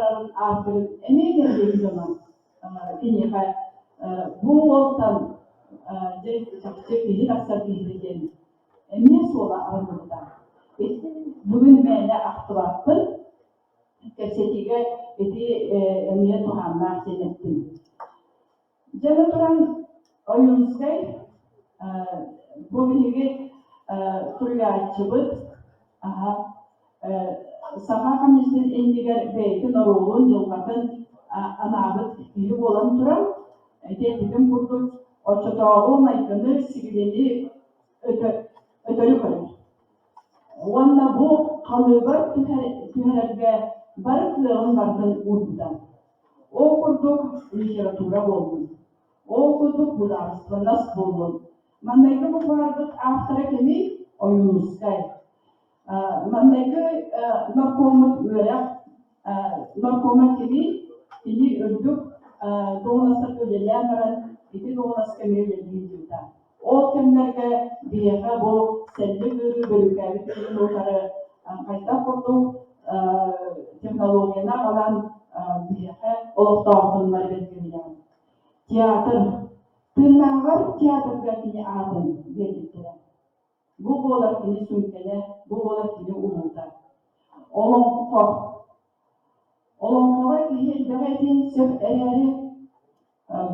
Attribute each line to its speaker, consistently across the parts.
Speaker 1: барарын ааттарын эмиэ нэһилиэк дьоно киниэхэ бу уолтан дьэ чахчы киһи тахсар киһитэ диэн эмиэ суола арыллыбыта. Бүгүн мээнэ ахтыбаппын, кэпсэтиигэ ити эмиэ туһааннаах диэн эттим. Дьэ туран Ойуунускай бу биһиги суруйааччыбыт саха комиссиятын иннигэр бэйэтин оруолун, дьылҕатын анаабыт киһи буолан туран, ити эппитим курдук, оччотооҕу майгыны, сигилини өтөрү көрөр. Уонна бу халыыбар түһэрэргэ бары кыаҕын барытын уурбута. Ол курдук литература буоллун, ол курдук судаарыстыбаннас буоллун. Маҥнайгы букварбыт автора кимий? Ойуунускай. Маҥнайгы наркоммут үөрэх наркома кимий? Кини үрдүк дуоһунастарга үлэлээн баран, ити дуоһунаска эмиэ үлэлии сылдьыбыта. Ол кэмнэргэ биһиэхэ бу сэллик ыарыы бөрүүкээбит кэмин утары хайдах курдук технологияны аҕалан биһиэхэ олохтоохтуннар бэркэ Театр. Тыыннааҕар театрга кини аатын биэрбиттэрэ. Бу буолар кини сүҥкэнэ, бу буолар кини улуута. Олоҥхо. Олоҥхоҕо киһи элбэҕи этиэн сөп эрээри,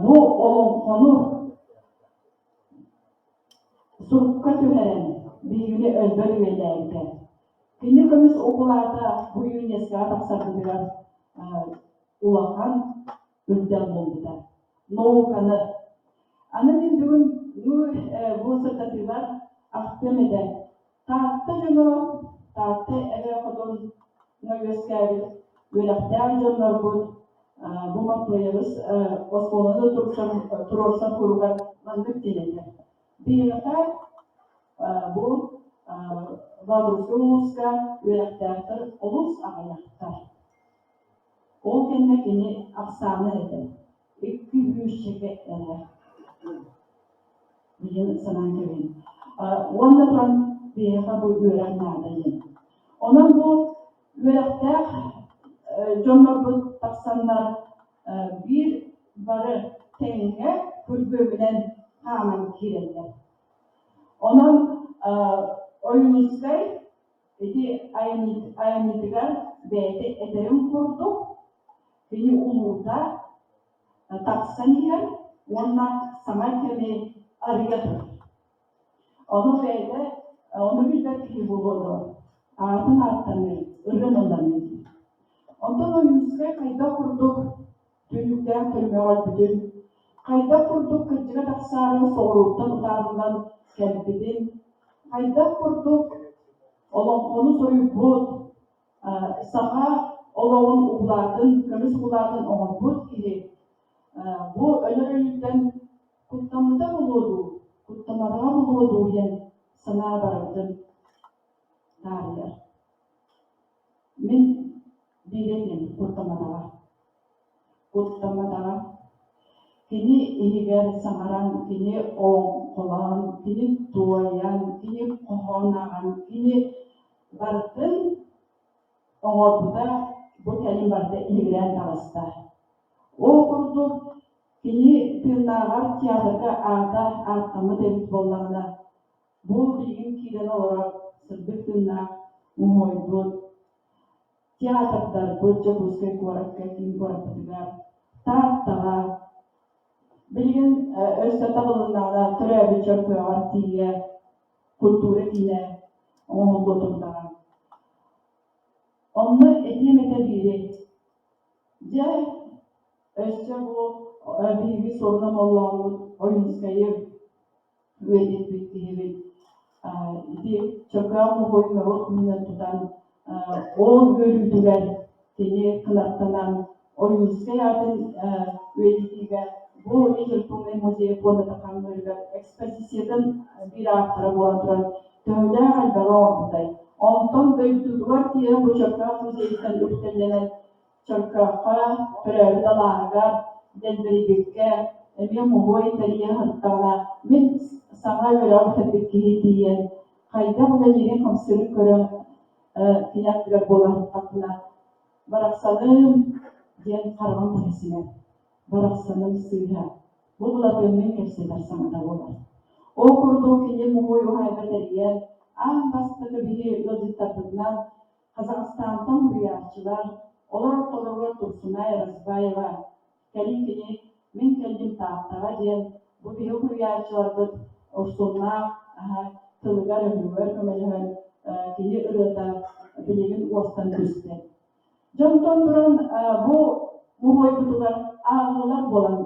Speaker 1: бу олоҥхону сурукка түһэрэн биһигини өлбөт үйэлээбитэ. Кини көмүс укулаата бу ЮНЕСКО-ҕа тахсарбытыгар улахан үрдэл буолбута. Науканы. Аны мин бүгүн бу сырдатыыбар ахтыам этэ. Таатта дьоно, Таатта эбэ хотун үөскээбит үөрэхтээх дьоннорбут бу Маппыайабыс оскуоланы туруорсар туругар маннык диэн этэр. Биһиэхэ бу Боотурускай улууска үөрэхтээхтэр олус аҕыйахтар. Ол кэннэ кини ахсааны этэр: икки сүүсчэкэ эрэ диэн санаан кэбиһин. Уонна туран биһиэхэ бу үөрэх наада диэн. Онон бу үөрэхтээх дьоннорбут тахсаннар биир бары тэҥҥэ күргүөмүнэн хааман киирэллэр. Онон Ойуунускай ити айымньытыгар бэйэтэ этэрин курдук кини улуута тахсан иһэр уонна саҥа кэми арыйа турар. Ону бэйэтэ ону билбэт киһи буолуо дуо? Аатын ааттаныы, ырыан ылланыы диир. Онтон Ойуунускай хайдах курдук түннүктээх түрмэҕэ өлбүтүн, хайдах курдук кырдьыга тахсаары соҕурууттан утаарыллан кэлбитин, хайдах курдук олоҥхону суруйбут, саха олоҕун укулаатын, көмүс укулаатын оҥорбут киһи бу өлөр өлүүттэн куттаммыта буолуо дуу, куттамматаҕа буолуо дуу диэн санаа барыбытын таарыйар. Мин биир этим куттамматаҕа. Куттамматаҕа. Кини иһигэр саҥаран, кини оҥхолоон, кини туойан, кини хоһоон ааҕан, кини барытын оҥорбута бу кэлин барыта иһигирээн таҕыста. Ол курдук кини тыыннааҕар театрга аата ааттаммыт эбит буоллаҕына, бу билигин киирэн олорор сырдык тыыннаах муһуойбут театрдарбыт Дьокуускай куоракка киин куораппытыгар Тааттаҕа билигин өссө табылыннаҕына төрөөбүт Чөркөөҕөр тиийэ культура киинэ оҥоһуллуо турдаҕа. Онно этиэм этэ биири. Дьэ, өссө бу биһиги суорунан оллооммут Ойуунскайы үйэтиппит киһибит ити Чөкөөх муһуой норуот күнүнэн тутан ол үөрүүтүгэр кини кынаттанан Ойуунскай аатын үйэтитиигэ бу литературнай музей пуондата хаҥныырыгар экспозициятын биир ааптара буолан туран төһөлөөх элбэҕи оҥорбутай. Онтон дойдутугар тиийэн бу Чөкөөх музейыттан үктэллэнэн Чөркөөххө, төрөөбүт алааһыгар, Дэлбэрийбиккэ эмиэ муһуой тэрийэ сырыттаҕына, мин саҥа үөрэҕи бүтэрбит киһи тиийэн, хайдах үлэлиирин-хамсыырын көрөн, кини аттыгар буола сыттахпына, барахсаным. диэн хараҕын таһысыйар. Барахсаным сыыһа, бу Былатыанныын кэпсэтэр саҥата буолар. Ол курдук кини муҥуй уһаайба тэрийэн, аан бастакы биһи ыалдьыттарбытынан Казахстантан уһуйааччылар, олор ортолоругар Турсунай Разбаева, кэлин кини «Мин кэллим Тааттаҕа» диэн бу биһи уһуйааччыларбыт Урсуннаах тылыгар-өһүгэр көмөлөһөн кини ырыата билигин уостан түстэ. Дьонтон туран бу муһуойбутугар ааҕыылар буолан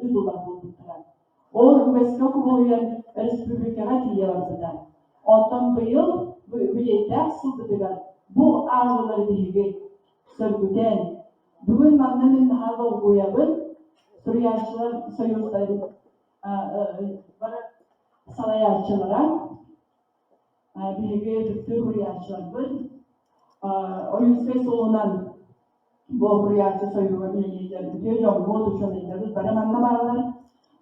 Speaker 1: ыытыллар буолбуттара. Ол үгэскэ кубулуйан республикаҕа тиийэ барбыта. Оттон быйыл бу үбүлүөйдээх сылбытыгар бу ааҕыылары биһиги сөргүтэн, бүгүн манна мин наһаа долгуйабын, суруйааччылар союзтарын бары салайааччылара, биһиги бүттүү суруйааччыларбыт Ойуунскай суолунан бу суруйааччы союһугар үлэлииллэр үтүө дьоммут, учуонайдарбыт бары манна бааллар.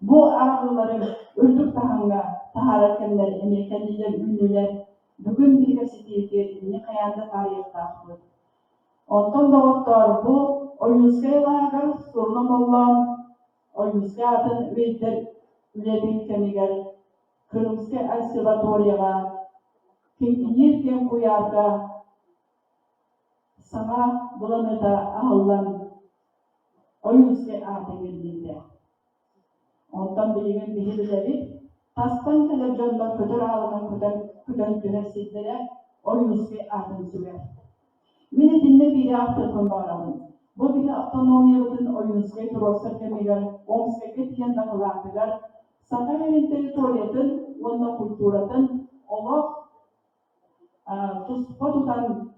Speaker 1: Бу ааҕыылары үрдүк таһымҥа таһаарар кэмнэр эмиэ кэллилэр, үүннүлэр. Бүгүн биһиги кэпсэтиибитигэр итини хайаан да таарыйыахтаахпыт. Оттон доҕоттоор, бу Ойуунскай алааһыгар суруна моллоон Ойуунскай аатын үйэтитэр үлэтин кэмигэр Крымскай обсерваторияҕа Киҥкиниир киэҥ куйаарга саҥа быланыта аһыллан Ойуунскай аата иҥэриллибитэ. Онтон билигин биһи билэбит, тастан кэлэр дьоннор көтөр аалынан көтөн, көтөн түһэр сирдэрэ Ойуунскай аатын сүгэр. Мин итиннэ биири ахтыахпын баҕарабын. Бу биһи автономиябытын Ойуунскай туруорсар кэмигэр Омскайга тиийэн дакылаатыгар Саха сирин территориятын уонна культуратын олох туспа тутан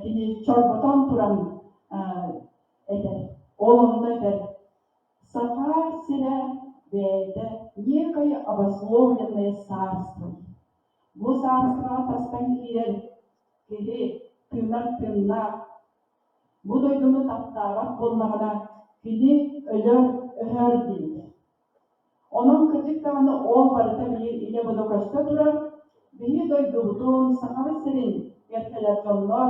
Speaker 1: кини чорботон туран этэр. Ол онно этэр Саха сирэ бэйэтэ некое обусловленное царство. Бу царствоҕа тастан киирэр киһи тыынар тыыннаах, бу дойдуну таптаабат буоллаҕына, кини өлөр өһөр дииллэр. Онон кырдьык даҕаны ол барыта биир илэ-бодо көстө турар, биһи дойдубутун, Сахабыт сирин кэлэр дьоннор,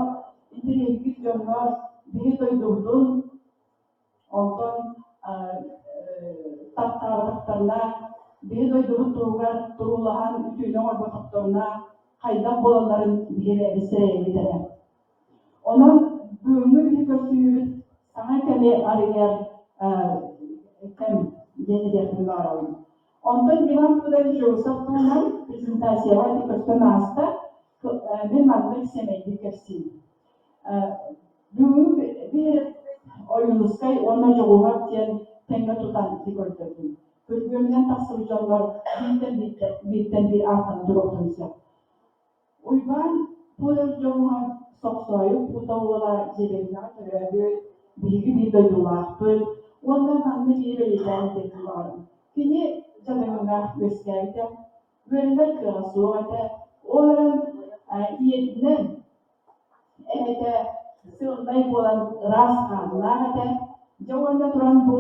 Speaker 1: интэриэһиргиир дьоннор биһи дойдубутун онтон таптаабатахтарына, биһи дойдубут туһугар туруулаһан үтүөнү оҥорботохторуна хайдах буолалларын биһи бэйэбит сэрэйэбит эрэ. Онон бүгүҥҥү биһи көрсүһүүбүт саҥа кэми арыйар кэм диэн этиэхпин баҕарабын. Онтон Иван Федорович Жогусов туһунан презентацияҕа ити көстөн ааста. Мин маннык сэмэйдик кэпсиим. Бүгүҥҥү биһирэппит Ойуунускай уонна Дьоҕуһап диэн тэҥҥэ тутан ити көрдөрдүм. Күргүөмүнэн тахсыбыт дьоннор бииртэн бииртэн биир ааттана туруохтарын сөп. Уйбаан Пудов дьоҥҥо Сохсоойук Пута уола дьиэлэринэҕэ төрөөбүт, биһиги биир дойдулаахпыт уонна манна биир бэлиэтээн этиэхпин баҕарабын. Кини дьадаҥыга үөскээбитэ, үөрэнэр кыаҕа суох этэ. Ол эрэн ийэтинэн эһэтэ сыылынай буолан ыраас хааннаах этэ. Дьэ уонна туран бу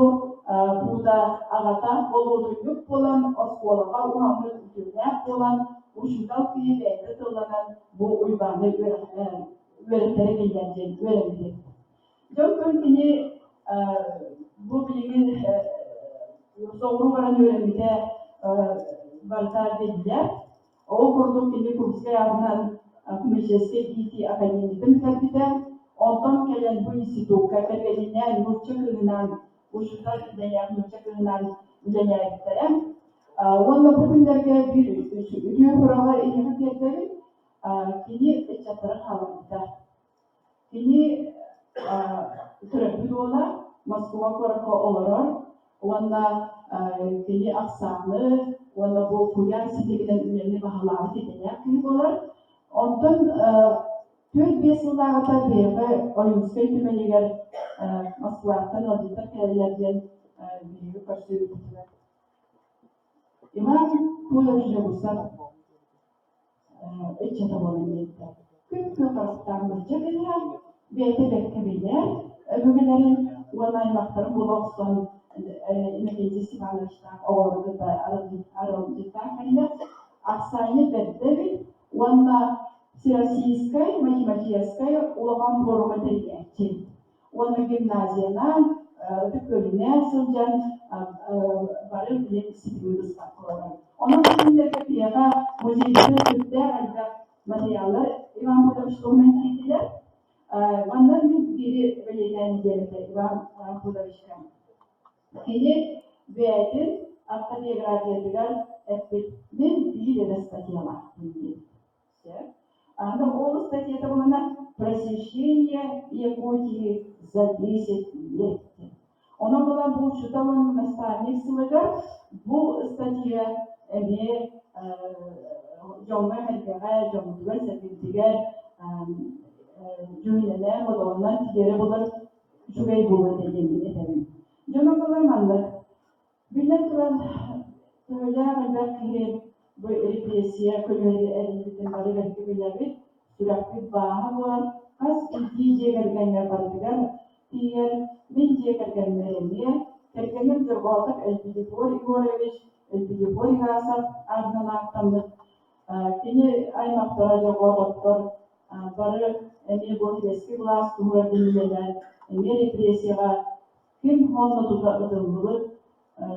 Speaker 1: Пута аҕата болуотунньук буолан оскуолаҕа уһаммыт үтүөлээх буолан учуутал киһи бэйэтэ тылланан бу Уйбааны үөрэттэрэ киллэр диэн үөрэммитим. Дьэ оттон кини бу билигин соҕуруу баран үөрэммитэ барыта биллэр. Ол курдук кини Курскай аатынан коммерческай иитии академиятын бүтэрбитэ. Онтон кэлэн бу институкка кэргэнинээн нуучча кыыһынаан учуутал идэлээх нуучча кыыһынаан үлэлээбиттэрэ. Уонна бу күннэргэ биир үтүө сураҕы эһиэхэ тиэрдэбин. Кини ыччаттары хаалларбыта. Кини төрөппүт уола Москва куоракка олорор уонна кини ахсааны уонна бу куйаар ситиминэн үлэни баһылаабыт идэлээх киһи буолар. Онтон 4-5 сыллааҕыта биһиэхэ Ойуунскай түмэлигэр Москваттан ыалдьыттар кэлэллэр диэн биһиги көрсүбүппүтүгэр Иван Пулев Жегусов ыччата буолан биэрдэ. Күн-күн харахтаах нуучча кыыһа бэйэтэ бэркэ билэр өбүгэлэрин уонна аймахтарын була охсон Иннокентий Степановичтаах оҕолору кытта аралдьыттаах кэллэ. Ахсаанньа бэрдэ эбит уонна Всероссийскай математическай улахан форума тэрийээччи. Уонна гимназиянан, Ытык Күөлүнэн сылдьан бары билим ситимин быспакка олорор. Онон бу күннэргэ биһиэхэ музейбытыгар сүрдээх элбэх материаллар Иван Павлович туһунан киирдилэр. Манна мин биири бэлиэтээн этиэм этэ Иван Павловичка. Кини бэйэтин автобиографиятыгар эппит «Мин биир эрэ статьялаахпын» диэн. Сөп. Аны ол статьята буолана «Просвещение Якутии за 10 лет» диэн. Онон буолан бу учуутал уонна наставник сылыгар бу ыстатыйа эмиэ дьоҥҥо-сэргэҕэ, дьоммутугар-сэргэбитигэр дьүһүнэнэн, бодоҕунан тиийэрэ буолар үчүгэй буолуо этэ диэн этэбин. Дьоно буолан маннык. Биллэн туран, төһөлөөх элбэх киһи бу репрессия көлүөһэ эриллибитин бары бэркэ билэбит, сүрэхпит бааһа буолан, хас биирдии дьиэ кэргэҥҥэ барытыгар тиийэр. Мин дьиэ кэргэммэр эмиэ, кэргэним Дьорҕоотоп Эльпидифор Егорович, Эльпидифор Игасов аатынан ааттаммыт. Кини аймахтара Дьорҕоотоптор бары эмиэ бу сэбиэскэй былаас туһугар биллэлэр, эмиэ репрессияҕа ким уонна тута ытыллыбыт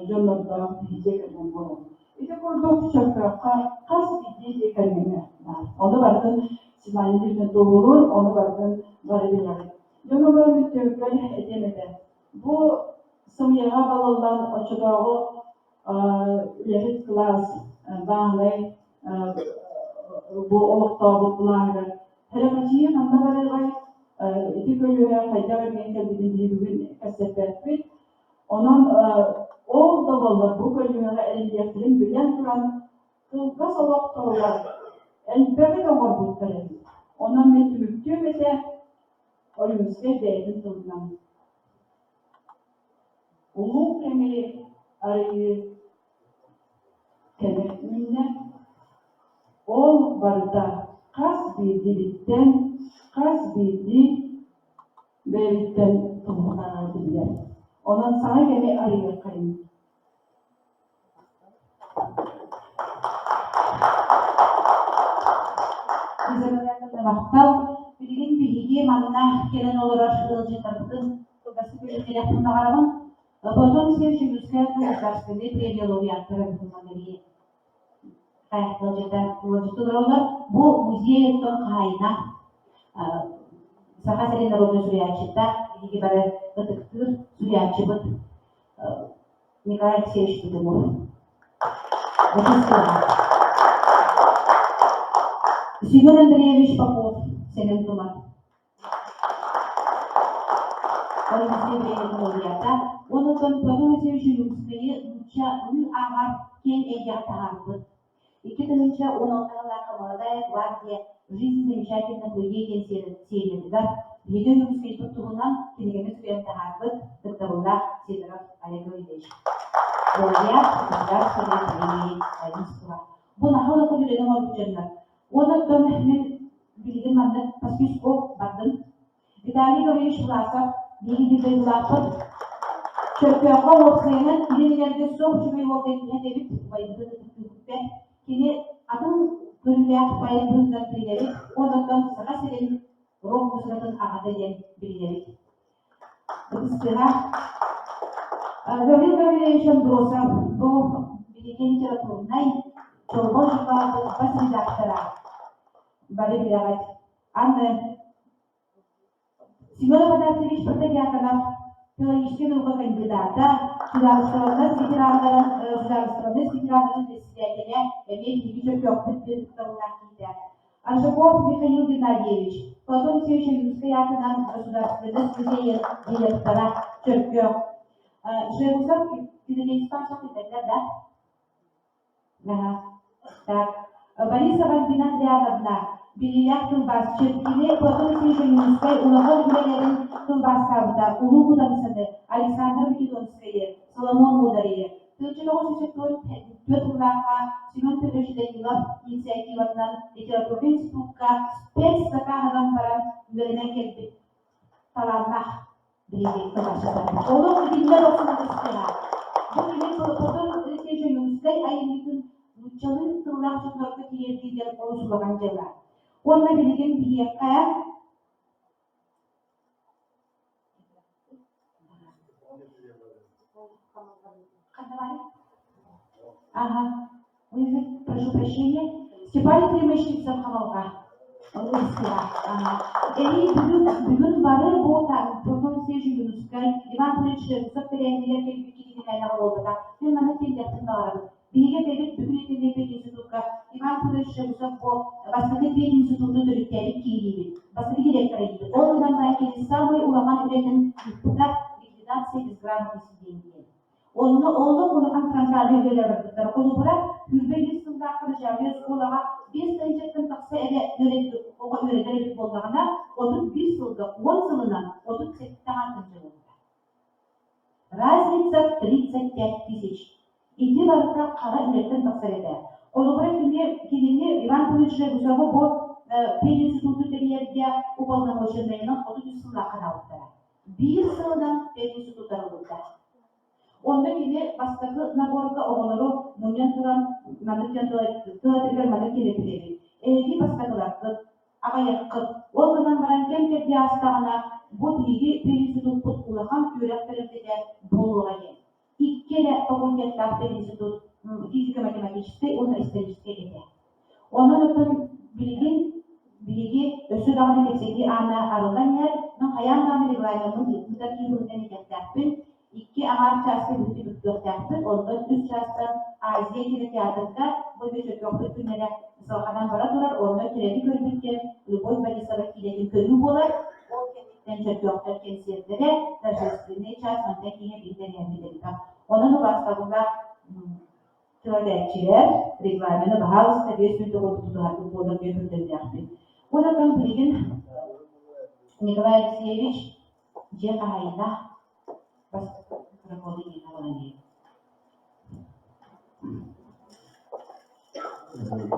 Speaker 1: дьоннордоох дьиэ кэргэн буолар. Ити курдук чөккөөххө хас биирдии дьиэ кэргэҥҥэ баар. Ону барытын Светлана Юрьевна туоһулуур, ону барытын бары билэҕит. Дьон олорон бүттүбүккэр этиэм этэ. Бу сымыйаҕа балыллан оччотооҕу үлэһит кылаас бааһынай бу олохтообут былааһыгар Тэрэпэчийэ ханна барыаҕай, ити көлүөһэ хайдах эргийэн кэлбитин биһиги бүгүн кэпсэппэппит. Онон ол да буоллар бу көлүөһэҕэ эриллиэхтэрин билэн туран, кылгас олохторугар элбэҕи да оҥорбуттар эбит. Онон мин түмүктүөм этэ, Ойуунускай бэйэтин тылынан Улуу кэми арыйыы кэмэ үүннэ. Ол барыта хас биирдиибиттэн, хас биирдии бэйэбиттэн тутулуктааҕа биллэр. Онон саҥа кэми арыйыаххайыҥ.
Speaker 2: Махтал. Билигин биһиги манна кэлэн олорор ыалдьыттарбытын кылгастык билиһиннэриэхпин баҕарабын. Платон Алексеевич Ойуунскай государственнай премия лауреаттара бүгүн ыалдьыт олороллор. Бу музей оттон хаһаайына Саха сирин народнай суруйааччыта, биһиги бары ытыктыыр суруйааччыбыт Николай Алексеевич Тутумов. Семен Андреевич Попов, Сэмэн Тумат. Ойуунскай бириэмийэтин лауреата. Онон Платон Алексеевич Ойуунскайы нууччалыы ааҕар киэҥ эйгэҕэ таһаарбыт. 2016 сыллаахха «Молодая гвардия. Жизнь замечательных людей» диэн сериятыгар биһиги Ойуунскайбыт туһунан кинигэни суруйан таһаарбыт ытыктабыллаах Сидоров Олег Ильич. Лауреат государственной премии Ойуунского. Бу наһаа улахан үлэни оҥорбут дьоннор. Уонна оттон мин билигин маннык по списку бардым. Виталий Гаврильевич Власов биһиги биир дойдулаахпыт. Чөркөөххө уопсайынан илин эҥэргэ суох үчүгэй уол диэн киһи этэбит, убайбытын ытыктыыбыт. Кини атын көрүүлээх поэт быһыытынан билинэбит уонна оттон Саха сирин рок музыкатын аҕата диэн билинэбит. Ытыстыһа. Гаврил Гаврильевич Андросов бу биһиги литературнай Чолбон журналбыт бас редактора. Бары билэҕит. Анна Семен Афанасьевич Протодьяконов филологическай наука кандидата, судаарыстыбаннас ветераннарын, судаарыстыбаннас ветераннарын председателэ, эмиэ биһиги чөркөөхпүт диэн кытталлаах киһитэ. Аржаков Михаил Геннадьевич, Платон Алексеевич Ойуунскай аатынан Государственность музейын директора, Чөркөөх. Жемусов Геннадий Степанович билэллэр да? Так. Борисова Альбина Андриановна, биллиилээх тылбаасчыт, кини Платон Алексеевич Ойуунускай улахан үлэлэрин тылбаастаабыта Улуу Кудаҥсаны, Александр Македонскайы, Соломон Муударыйы. 1974 сыллаахха Семен Петрович Данилов инициативатынан литературнай институкка спецзакаһынан баран үөрэнэн кэлбит талааннаах биһиги тылбаасчыттарбыт. Олох итиннэр охсуна Бу кини Платон Алексеевич Ойуунускай айымньытын нууччалыы тыллаах дьоннорго тириэрдии диэн олус улахан дьыала. Уонна билигин биһиэхэ Ханна Ага. Прошу прощения. Степан Ефремович Савхамалга. Эри бүгүн бүгүн бары бу Платон Алексеевич Ойуунускай, Иван Павлович Шерстов тэрээһинигэр кэлбит киһини буолбатах. Мин маны тиэрдиэхпин баҕарабын. Биһиги этэбит бүгүн итинник пединститутка Иван Павлович Шерстов бу бастакы пединституту төрүттээбит киһилиибит, бастакы директора диибит. Ол гынан баран кини самый улахан үлэтин ыыппыта ликвидация безграмотности диэн. Онно олох улахан фронтальнай үлэлэр барбыттар. Холобура, 25 сыллаахха начальнай оскуолаҕа 5 тыһыынчаттан тахса эрэ оҕо үөрэнэр эбит буоллаҕына, 31 сылга 10 сылынан 37 тыһыынча буолбута. Разница в 35 тысяч. Ити барыта хара үлэттэн тахсар этэ. Холобура, кини, кинини Иван Павлович Жегусову бу пединституту тэрийэргэ уполномоченнайынан 33 сыллаахха анаабыттара. Биир сылынан пединститут арыллыбыта. Онно кини бастакы наборга оҕолору мунньан туран маннык диэн тыатырыгар маннык диэн эппит Эһиги бастакыларгыт, аҕыйаххыт. Ол гынан баран кэм-кэрдии аастаҕына, бу биһиги пединституппут улахан үөрэх тэрилтэтэ буолуоҕа диэн. Икки эрэ факультеттаах пединститут физико-математическай уонна историческай этэ. Онон оттон билигин биһиги өссө даҕаны кэпсэтии аана арыллан иһэр, но хайаан даҕаны регламеммын ыытар киһи быһыытынан этиэхтээхпин. Икки аҥаар чааска бүтү бүттүөхтээхпит, онтон үс чаастан Азия кинотеатрга бу эмиэ чөкөөхпүт күннэрэ салҕанан бара турар, онно Кирэни көрбүт диэн Любовь Борисова киинэтин көрүү буолар. Ол кэнниттэн чөкөөхтөр кэнсиэрдэрэ, торжественный час мантан киһи биир тэрээһин элбэх. Онон убаастабыллаах Тыл этээччилэр регламены баһаалыста 5 мүнүүтэ курдук тутуһаргыт буоллар диэн көрдөһүөхпүт. Уонна билигин Николай Алексеевич дьиэ хаһаайына бастакы микрофону Нина Валерьевна.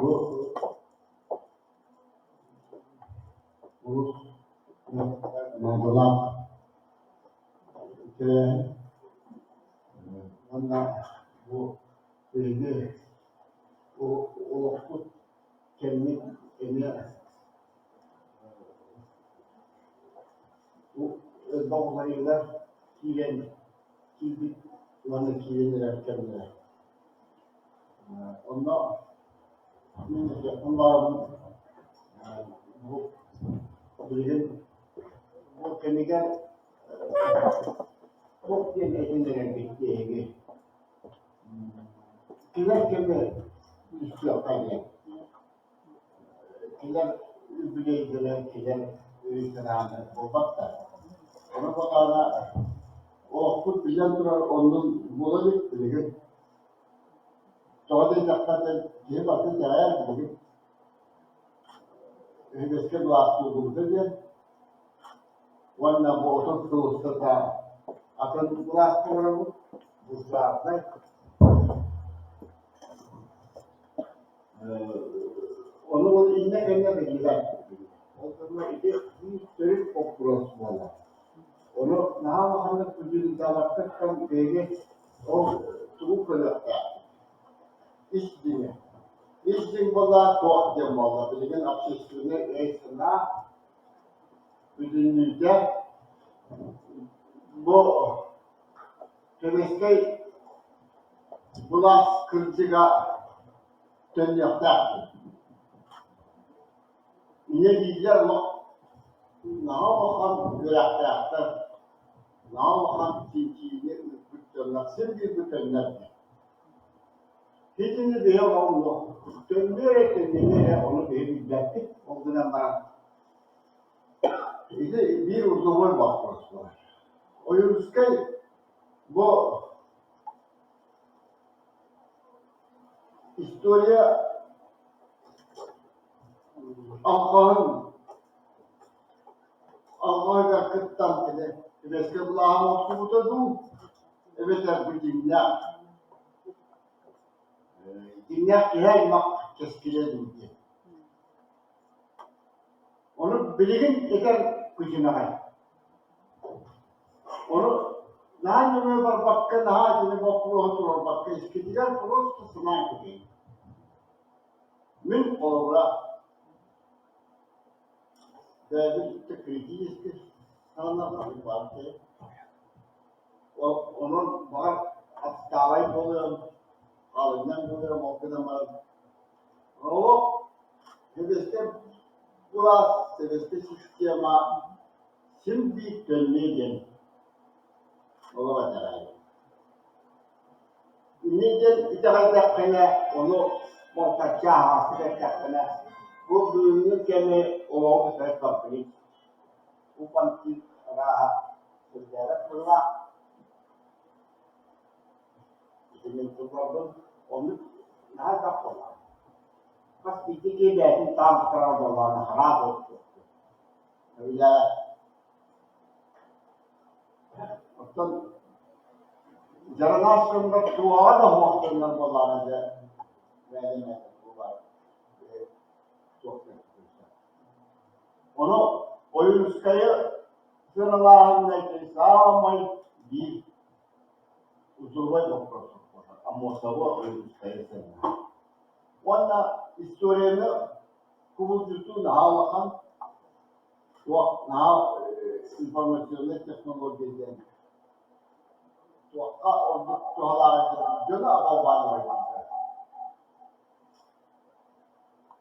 Speaker 3: Бу олус наадалаах тэрээһин уонна бу биһиги олохпут кэммит эмиэ элбэх уларыйыылар киирэн киирбит уонна киирэн эрэр кэмнэрэ. Онно мин этиэхпин баҕарабын бу билигин бу кэмигэр туох диэн этэн эрэрбит эһиги кэлэр кэми үстүөххэ диэн кэлэр үбүлүөйдэрэ кэлэр өйү-санааны буолбат да. Ону баҕана олохпут биллэн турар оннун буола илик билигин. Тоҕо диэтэххэ киһи барыта итэҕэйэр билигин үһүгэскэ былаастыыллыбыта диэн уонна бу 30 сыл устата атын былааска олоробут, буржуазнай. Ону ол иннэ-кэннэ биллибэт. Ол гына ити биир төрүт боппуруос буолар. Ону наһаа улаханнык бүдүрүйдээбэккэ биһиги ол тугу көрүөхтээхпит? Ис дьиҥэ. Ис дьиҥ буолла туох диэн буолла? Билигин общественнай өй-санаа бүтүннүүтэ бу сэбиэскэй былаас кырдьыга төннүөхтээх. Инньэ дииллэр наһаа улахан үөрэхтээхтэр, наһаа улахан чинчийиини ыыппыт дьоннор син биир бу төннөр диэн. Итини биһи оҥоруох төннүө эрэ төннүмүө эрэ ону биһи билбэппит, ол гынан баран ити биир узловой боппуруос буолар. Ойуунускай бу история алҕаһын алҕаһыгар кыттан кини түбэскэ былааһын охсубута дуу эбэтэр бу дьиҥнээх дьиҥнээх киһи аймах кэскилэ дуу диэн. Ону билигин этэр күчүмэҕэй. Ону наһаа нөҥүө барбакка, наһаа итини боппуруоһу туруорбакка искитигэр просто санаан кэбиһиҥ. Мин холобура бэйэбин кытта критически сананар баар киһи. Онон баҕар отсталай буолуом, хаалынньаҥ буолуом, ол гынан баран олох сэбиэскэй былаас, сэбиэскэй система син биир төннүө диэн олох итэҕэйэбин. Инньэ диэн итэҕэйдэххинэ, ону балтаччы аһаҕастык эттэххинэ, бу бүгүҥҥү кэми олоҕу кытары конфликт, бу конфликт арааһа сүрдээҕэ быһыылаах. Ити мин тылларбын оннук наһаа элбэх буоллаҕа. Хас биирдии киһи бэйэтин таамтарар буоллаҕына хараап буолуо. Оттон дьаранаах дьоннор туоҕа да суох дьоннор буоллаҕына дьэ бэйэлэрин Ону Ойуунускайы сыаналааһыҥҥа саамай биир узловой боппуруос буолар Аммосовы Ойуунускайы сыаналааһын. Уонна историяны кубулдьутуу наһаа улахан Туох наһаа информационнай технология диэн туохха ордук туһалааҕый диэн дьону оболванивайдыыллар.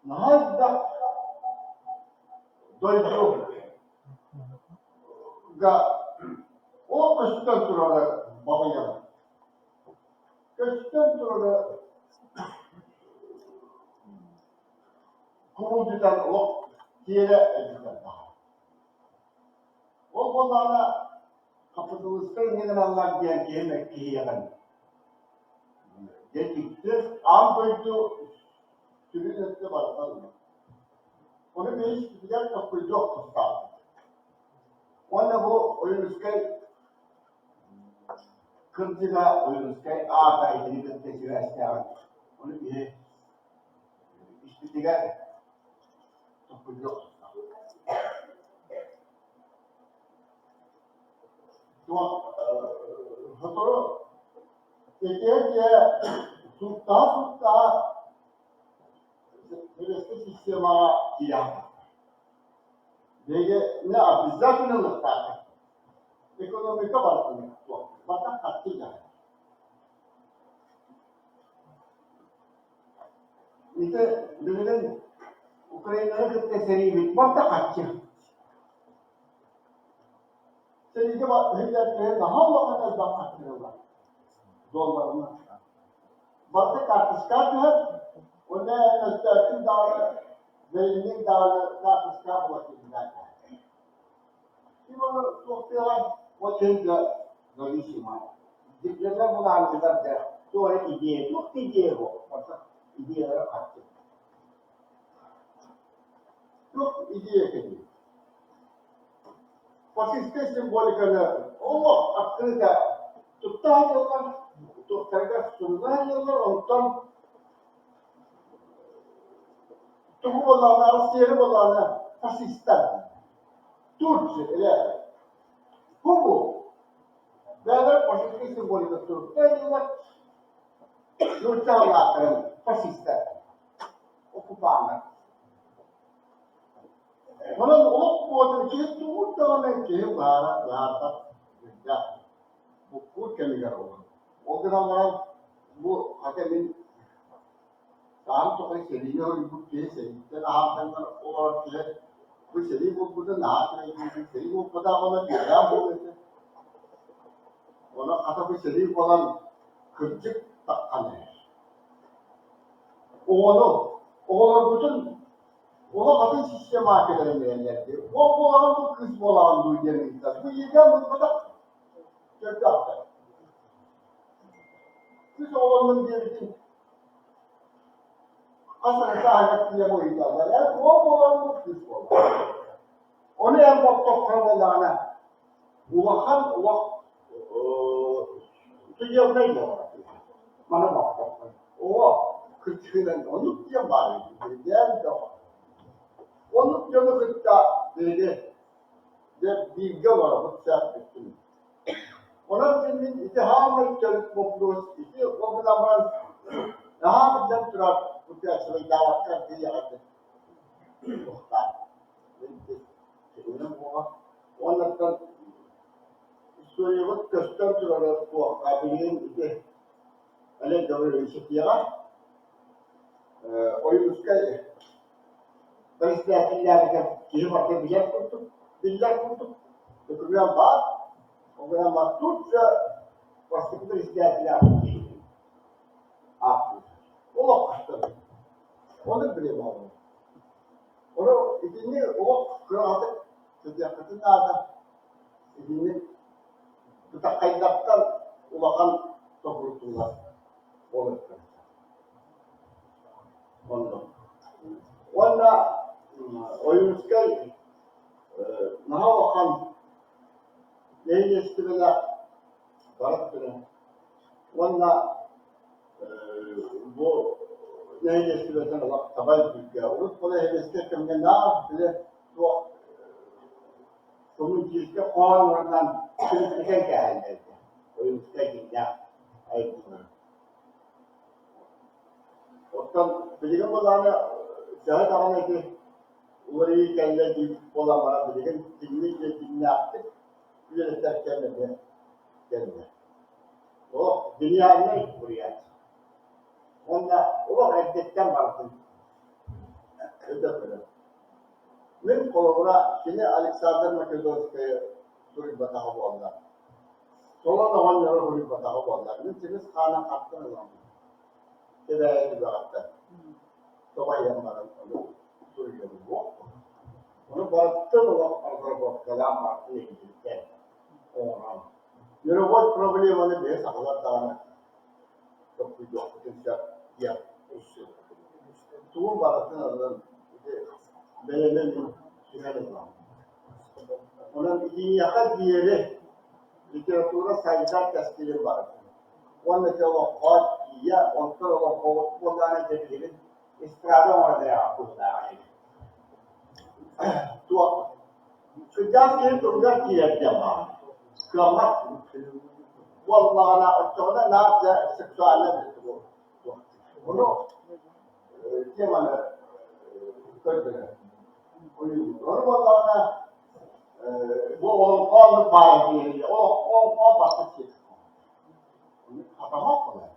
Speaker 3: Наһаа элбэх дойдуга ол көстөн турара балыйан. Көстөн турара кубулдьутан олох тиэрэ эргитэн таһаарар. Ол буоллаҕына хапыталыыстар инньэ гыналлар диэн киһи мэккиһиэҕин. Дьэ дьикти аан дойду сүрүн өттө барыта ылар. Ону биһи испитигэр толкуйдуох тустаахпыт. Уонна бу Ойуунускай кырдьыга Ойуунускай аата итини кытта сибээстээҕин ону биһи Испитигэр толкуйдуох тустаах. Туох сотору этиэ-этиэ сууттаһа-сууттаһа сэбиэскэй системаҕа киирэн Биһиги не обязательно ылыахтаахпыт. Экономика барытын туох барыта харчы дьаһайар. Ити билигин Украинаны кытта сэриибит барыта харчы. Сэриигэ иһиллэр наһаа улахан элбэх харчы долларынан. Барыта карточка түһэр, уонна өстөөхтүн даҕаны, бэйиҥҥин даҕаны карточка була киирдэ. Ким ону туохтуоҕай? Очень да зависимо. Дьиҥнэр булаанньыгар да туох эрэ идея, туох да идея буол, идеялара харчы. Туох идея кэлиэй? Фашистскай символиканы олох открыто тутта сылдьаллар, туохтарыгар суруна сылдьаллар, онтон тугу буоллаҕына, Арассыыйаны буоллаҕына фашистар. Турция или Кубу бэйэлэрэ фашистскай символика тутта сылдьаллар, нууччалаахтарын фашистар, оккупаннар. Онон олох буотун киһи тугу даҕаны киһи баара быһаарбат сүрдээх буккуур кэмигэр олорор. Ол гынан баран бу хата мин саам тухары сэриини ойбут киһи сэрииттэн аһаатаннар олорор киһи бу сэрии буолбута наһаа үчүгэй сэрии буолбатах буолан үөрээх буолуо этэ. Онон хата бу сэрии буолан кырдьык таххан эрэр. Оҕону, оҕолорбутун олох атын системаҕа кэлэрин эрэллэр дии. Уол буолаҕын дуу, кыыс буолаҕын дуу диэн ыйытар. Бу иитэн буолбатах төрдөхтөр. Кыыс оҕолоннум диэбитин хас эрэ сааһыгар тиийэн ыйыталлар. Эн уол буолаҕын дуу, кыыс буолаҕын. Ону эн боттоххо буоллаҕына улахан олох судебнай буолар. Маны боттоххо. Оҕо кырдьыгынан оннук диэн баар эбит да Оннук дьону кытта биһиги дьэ бииргэ олоробут сээппиппин. Онон мин ити хаамай төрүт боппуруос ити ол гынан баран наһаа биллэн турар утуйааччылардаабакка тиийэҕин туохтаах. Уоннаттан Историябыт көстөн турара туохха билигин ити Олег Гаврильевич этиэҕэ. Ойуунускай председателлээбитэ киһи барыта билэр курдук, биллэр курдук. Документ баар. Ол гынан баран тут же бастакы председателлээх киһи ааттыыр. Олох көстөр. Ону билиэм оҕолор. Ону итини олох кыраҕатык сытыаххытын наада. Итинник бытаххайдартан улахан тобурутуулар буолуохтара. Онно. Уонна Ойуунускай наһаа улахан нэһилиэстибэлээх барат гынан уонна бу нэһилиэстибэтин олох таба өйдүүргэ. Урут бу нэһилиэстибэ кэмҥэ наар били туох коммунистическай хоһооннорунан түмүктэтэн кээһэллэр этэ. Ойуунускай дьиҥнээх айымньыларын. Оттон билигин былаана төһө даҕаны ити уларыйыы кэллэ диир буолан баран билигин кинини дьиҥнээхтик үөрэтэр кэм эмиэ кэллэ. Олох гениальнай суруйааччы. Уонна олох эрдэттэн барытын өтө көрөр. Мин холобура кини Александр Македонскайы суруйбатаҕа буоллар, Солон оҕонньору суруйбатаҕа буоллар, мин Чыҥыс Хааны хантан ыламмын Кэбээйи түгэҕиттэн тоҕо иһэн баран ону суруйуом буолуо. Ону барытын олох разработкалаан барытын иһитинтэн оҥорон. Мировой проблеманы биһи сахалар даҕаны толкуйдуохпутун сөп диэн тугу барытын ылан ити бэйэбин түһэн ылам. Онон итиниэхэ диэри литература сайдар кэскилин барытын уонна ити олоххо тиийэ, онтон олоҥхоҕут буоллаҕына дьэ билигин эстрада оҥорон эрэҕит быһыылаах ини. Туох кырдьаҕас киһи туругар киирэр диэн баар. Кыаммат буоллаҕына оччоҕуна наар дьэ сексуальнай буолуо. Ону теманы көрдөрөр. Ону буоллаҕына бу олоҥхо баар диэри олоҥхо барыта сир. Хатамат буолар.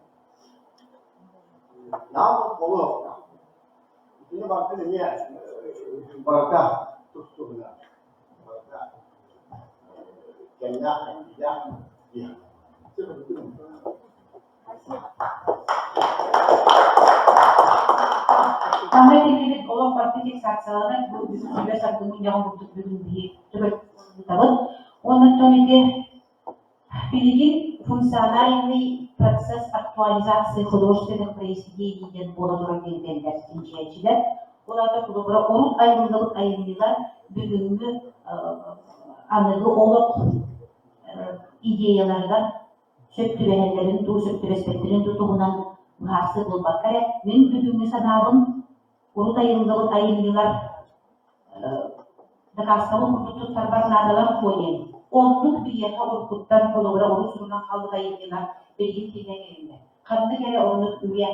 Speaker 3: Наам буолуохтаах. Итини барытын эмиэ барыта тус-туһунан барыта кэмнээх, кэмнээх диэн.
Speaker 2: Манна этиллибит олох барыта фиксацияланар, бу сүбэ саргы мунньаҕын курдук бүгүн биһиги түбэт Уонна оттон ити Билигин функциональный процесс актуализации художественных произведений диэн буола турар диэн чинчийээччилэр. Ол аата холобура урут айыллыбыт айымньылар бүгүҥҥү аныгы олох идеяларыгар сөп түбэһэллэрин дуу, сөп түбэспэттэрин дуу туһунан быһаарсыы буолбакка эрэ, мин бүгүҥҥү санаабын урут айыллыбыт айымньылар дакаастабыл курдук туттарбар наадалар дуо диэн. Оннук биһиэхэ уруккуттан холобура урут сурунан хаалбыт айымньылар билигин тиийэн кэллилэр. Ханнык эрэ оннук үйэ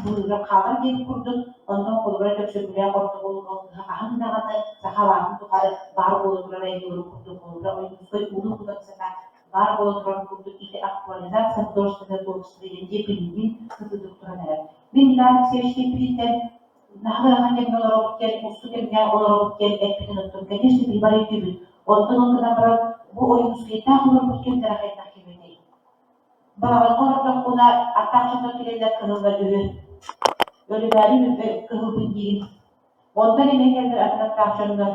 Speaker 2: быыһыгар хаалар диэбит курдук, онтон холобура Өксөкүлээх ордугун хаһан даҕаны саха алааһын тухары баар буола турар айымньыларын курдук холобура Ойуунускай улуу художествота баар буола турар курдук ити актуализация художественного творчества диэн дьиэ билигин сытыытык туран эрэр. Мин Иван Алексеевич Типпититтэн наһаа ыарахан кэмҥэ олоробут диэн, уустук кэмҥэ олоробут диэн эппитин оттон, конечно, биһи бары өйдүүбүт. Оттон ол гынан баран, бу Ойуунускайдаах олорбут кэмнэрэ хайдах кэмэтэй? Балаҕаҥҥа олордохпуна, аттаах дьоннор кэлэллэр кыһыллар үһү. Өлүмээри кыһылбын диигин. Онтон эмиэ кэллэр атын аттаах дьоннор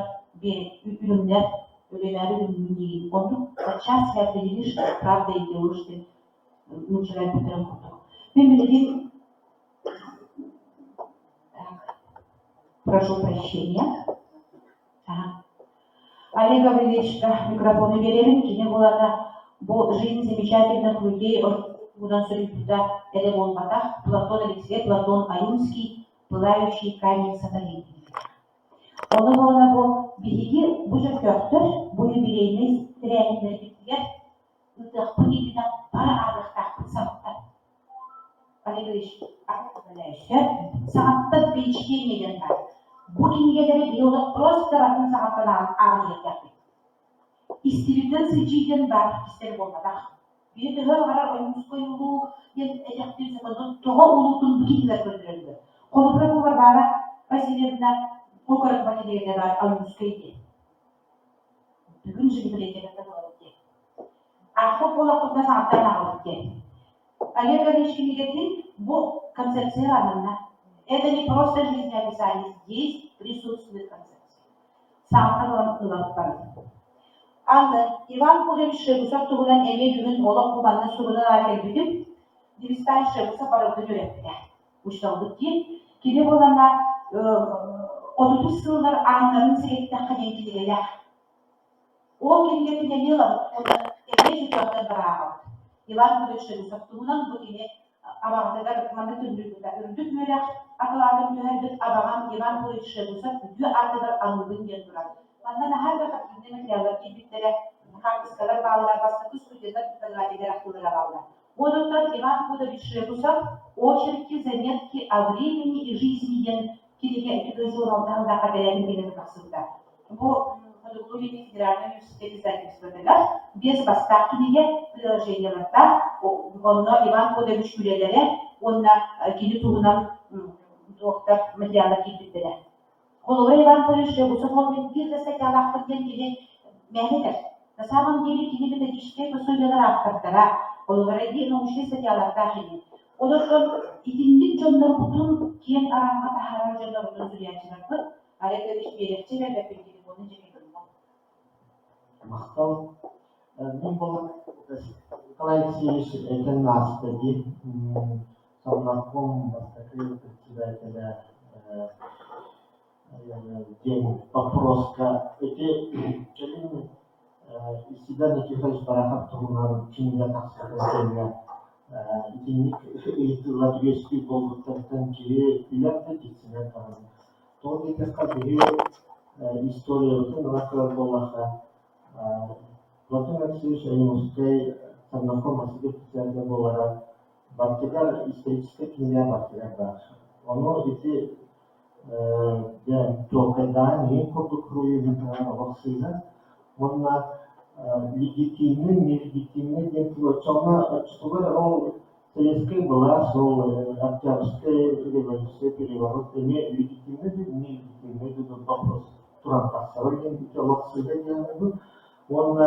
Speaker 2: үрүҥнэр, өлүмээри үрүҥмүн диигин. Оннук подчас не определишь, правда или ложь диэн нууччалар эппиттэрин курдук. Мин билигин Так, прошу прощения. Ага. Олег Гаврильевичка микрофону биэрэбин. Кини булата бу «Жизнь замечательных людей» туһунан суруйбута эрэ буолбатах. Платон Алексеев, Платон Ойунский, «Пылающий камень сатаны». Ону буола бу биһиги бу чөркөөхтөр бу юбилейнай тэрээһиннэрбитигэр ыытыахпыт иннинэ бары ааҕыахтаахпыт саҥаттан. Олег Ильич, саҥаттан впечатление диэн баар. Бу кинигэлэри биһи олох просто атын саҥаттан ааҕыахтаахпыт. Истибитинэн сылдьыы диэн баар кистэл буолбатах. Биир төһө баҕарар Ойуунускай улуу диэн этиэхтиир сөп, тоҕо улуутун бу кинилэр көрдөрөллөр. Холобура бу Варвара Васильевна Окорокова кинигэтэ баар Ойуунускай диэн. Бүгүн же библиотекаттан ылабыт диэн. Аахпыт буоллахпытына саҥаттан ааҕабыт диэн. Олег Ильич кинигэтин бу концепция ананна. Это не просто жизнеописание, здесь присутствует концепция. Саҥаттан ылан ылабыт. Аны Иван Павлович Шебусов туһунан эмиэ бүгүн олох бу манна суруна кэлбитим. Дивистан Шебусов барыбытын үөрэппитэ. Учууталбыт диэн. Кини буолана 30 сыллар ааннарын сэгэттэххэ диэн кинигэлээх. Ол кинигэтин эмиэ ылабыт уонна эмиэ сүтүөхтэн барааҕабыт. Иван Павлович Шебусов туһунан бу кини абаҕатыгар манна төннүбүтэ. Үрдүк үөрэх акылаатын түһэрбит абаҕам Иван Павлович Шебусов үтүө аатыгар аныыбын диэн турар. Манна наһаа элбэх архивнай материаллар киирбиттэрэ, хаартыскалар бааллар, бастакы студеннар преподавателлэр ахтыылара бааллар. Онон Иван Павлович Шебусов «Очерки, заметки о времени и жизни» диэн кинигэ 2016 сыллаахха бэлэмин кэлэн тахсыбыта. Бу Хотугулуу-Илиҥҥи федеральнай университет издательствотыгар биэс бастаах кинигэ приложениелардаах, онно Иван Павлович үлэлэрэ уонна кини туһунан туохтар материаллар киирбиттэрэ. Холобура, Иван Павлович Жегусов биир да статьялаахпыт диэн кини мээнэ этэр. На самом деле кини методическай пособиелар ааптардара, холобура, научнай статьялардаах ини. Олортон итинник дьоннорбутун киэҥ араҥаҕа таһаарар дьоннорбутун суруйааччыларбыт Олег Ильич биэриэхчэ бэрбэппин телефонун дьиҥэ гыммат.
Speaker 3: Махтал. Мин буолан Николай Алексеевич этэн ааста дии. Совнарком бастакы председателэ диэн боппуруоска ити кэлин Исидор Никифорович Барахов туһунан кинигэ тахсыбытын кэннэ итинник ыйытыылар үөскүүр буолбуттарыттан киһи күлэр да дьиксинэр даҕаны. Тоҕо диэтэххэ биһи историябытын ыла көрөр буоллахха, Платон Алексеевич Ойуунускай Совнарком бастакы председателэ буолара барытыгар историческай кинигэ барытыгар баар. Ону ити дьэ чуолкайдаан иһин курдук суруйууну олох сыыһа уонна легитимнэй, нелегитимнэй диэн тыл оччоҕуна оччотугар ол советскай былаас ол Октябрьскай революция переворот эмиэ легитимнэй да нелегитимнэй да вопрос туран тахсара диэн ити олох сыыһа диэн уонна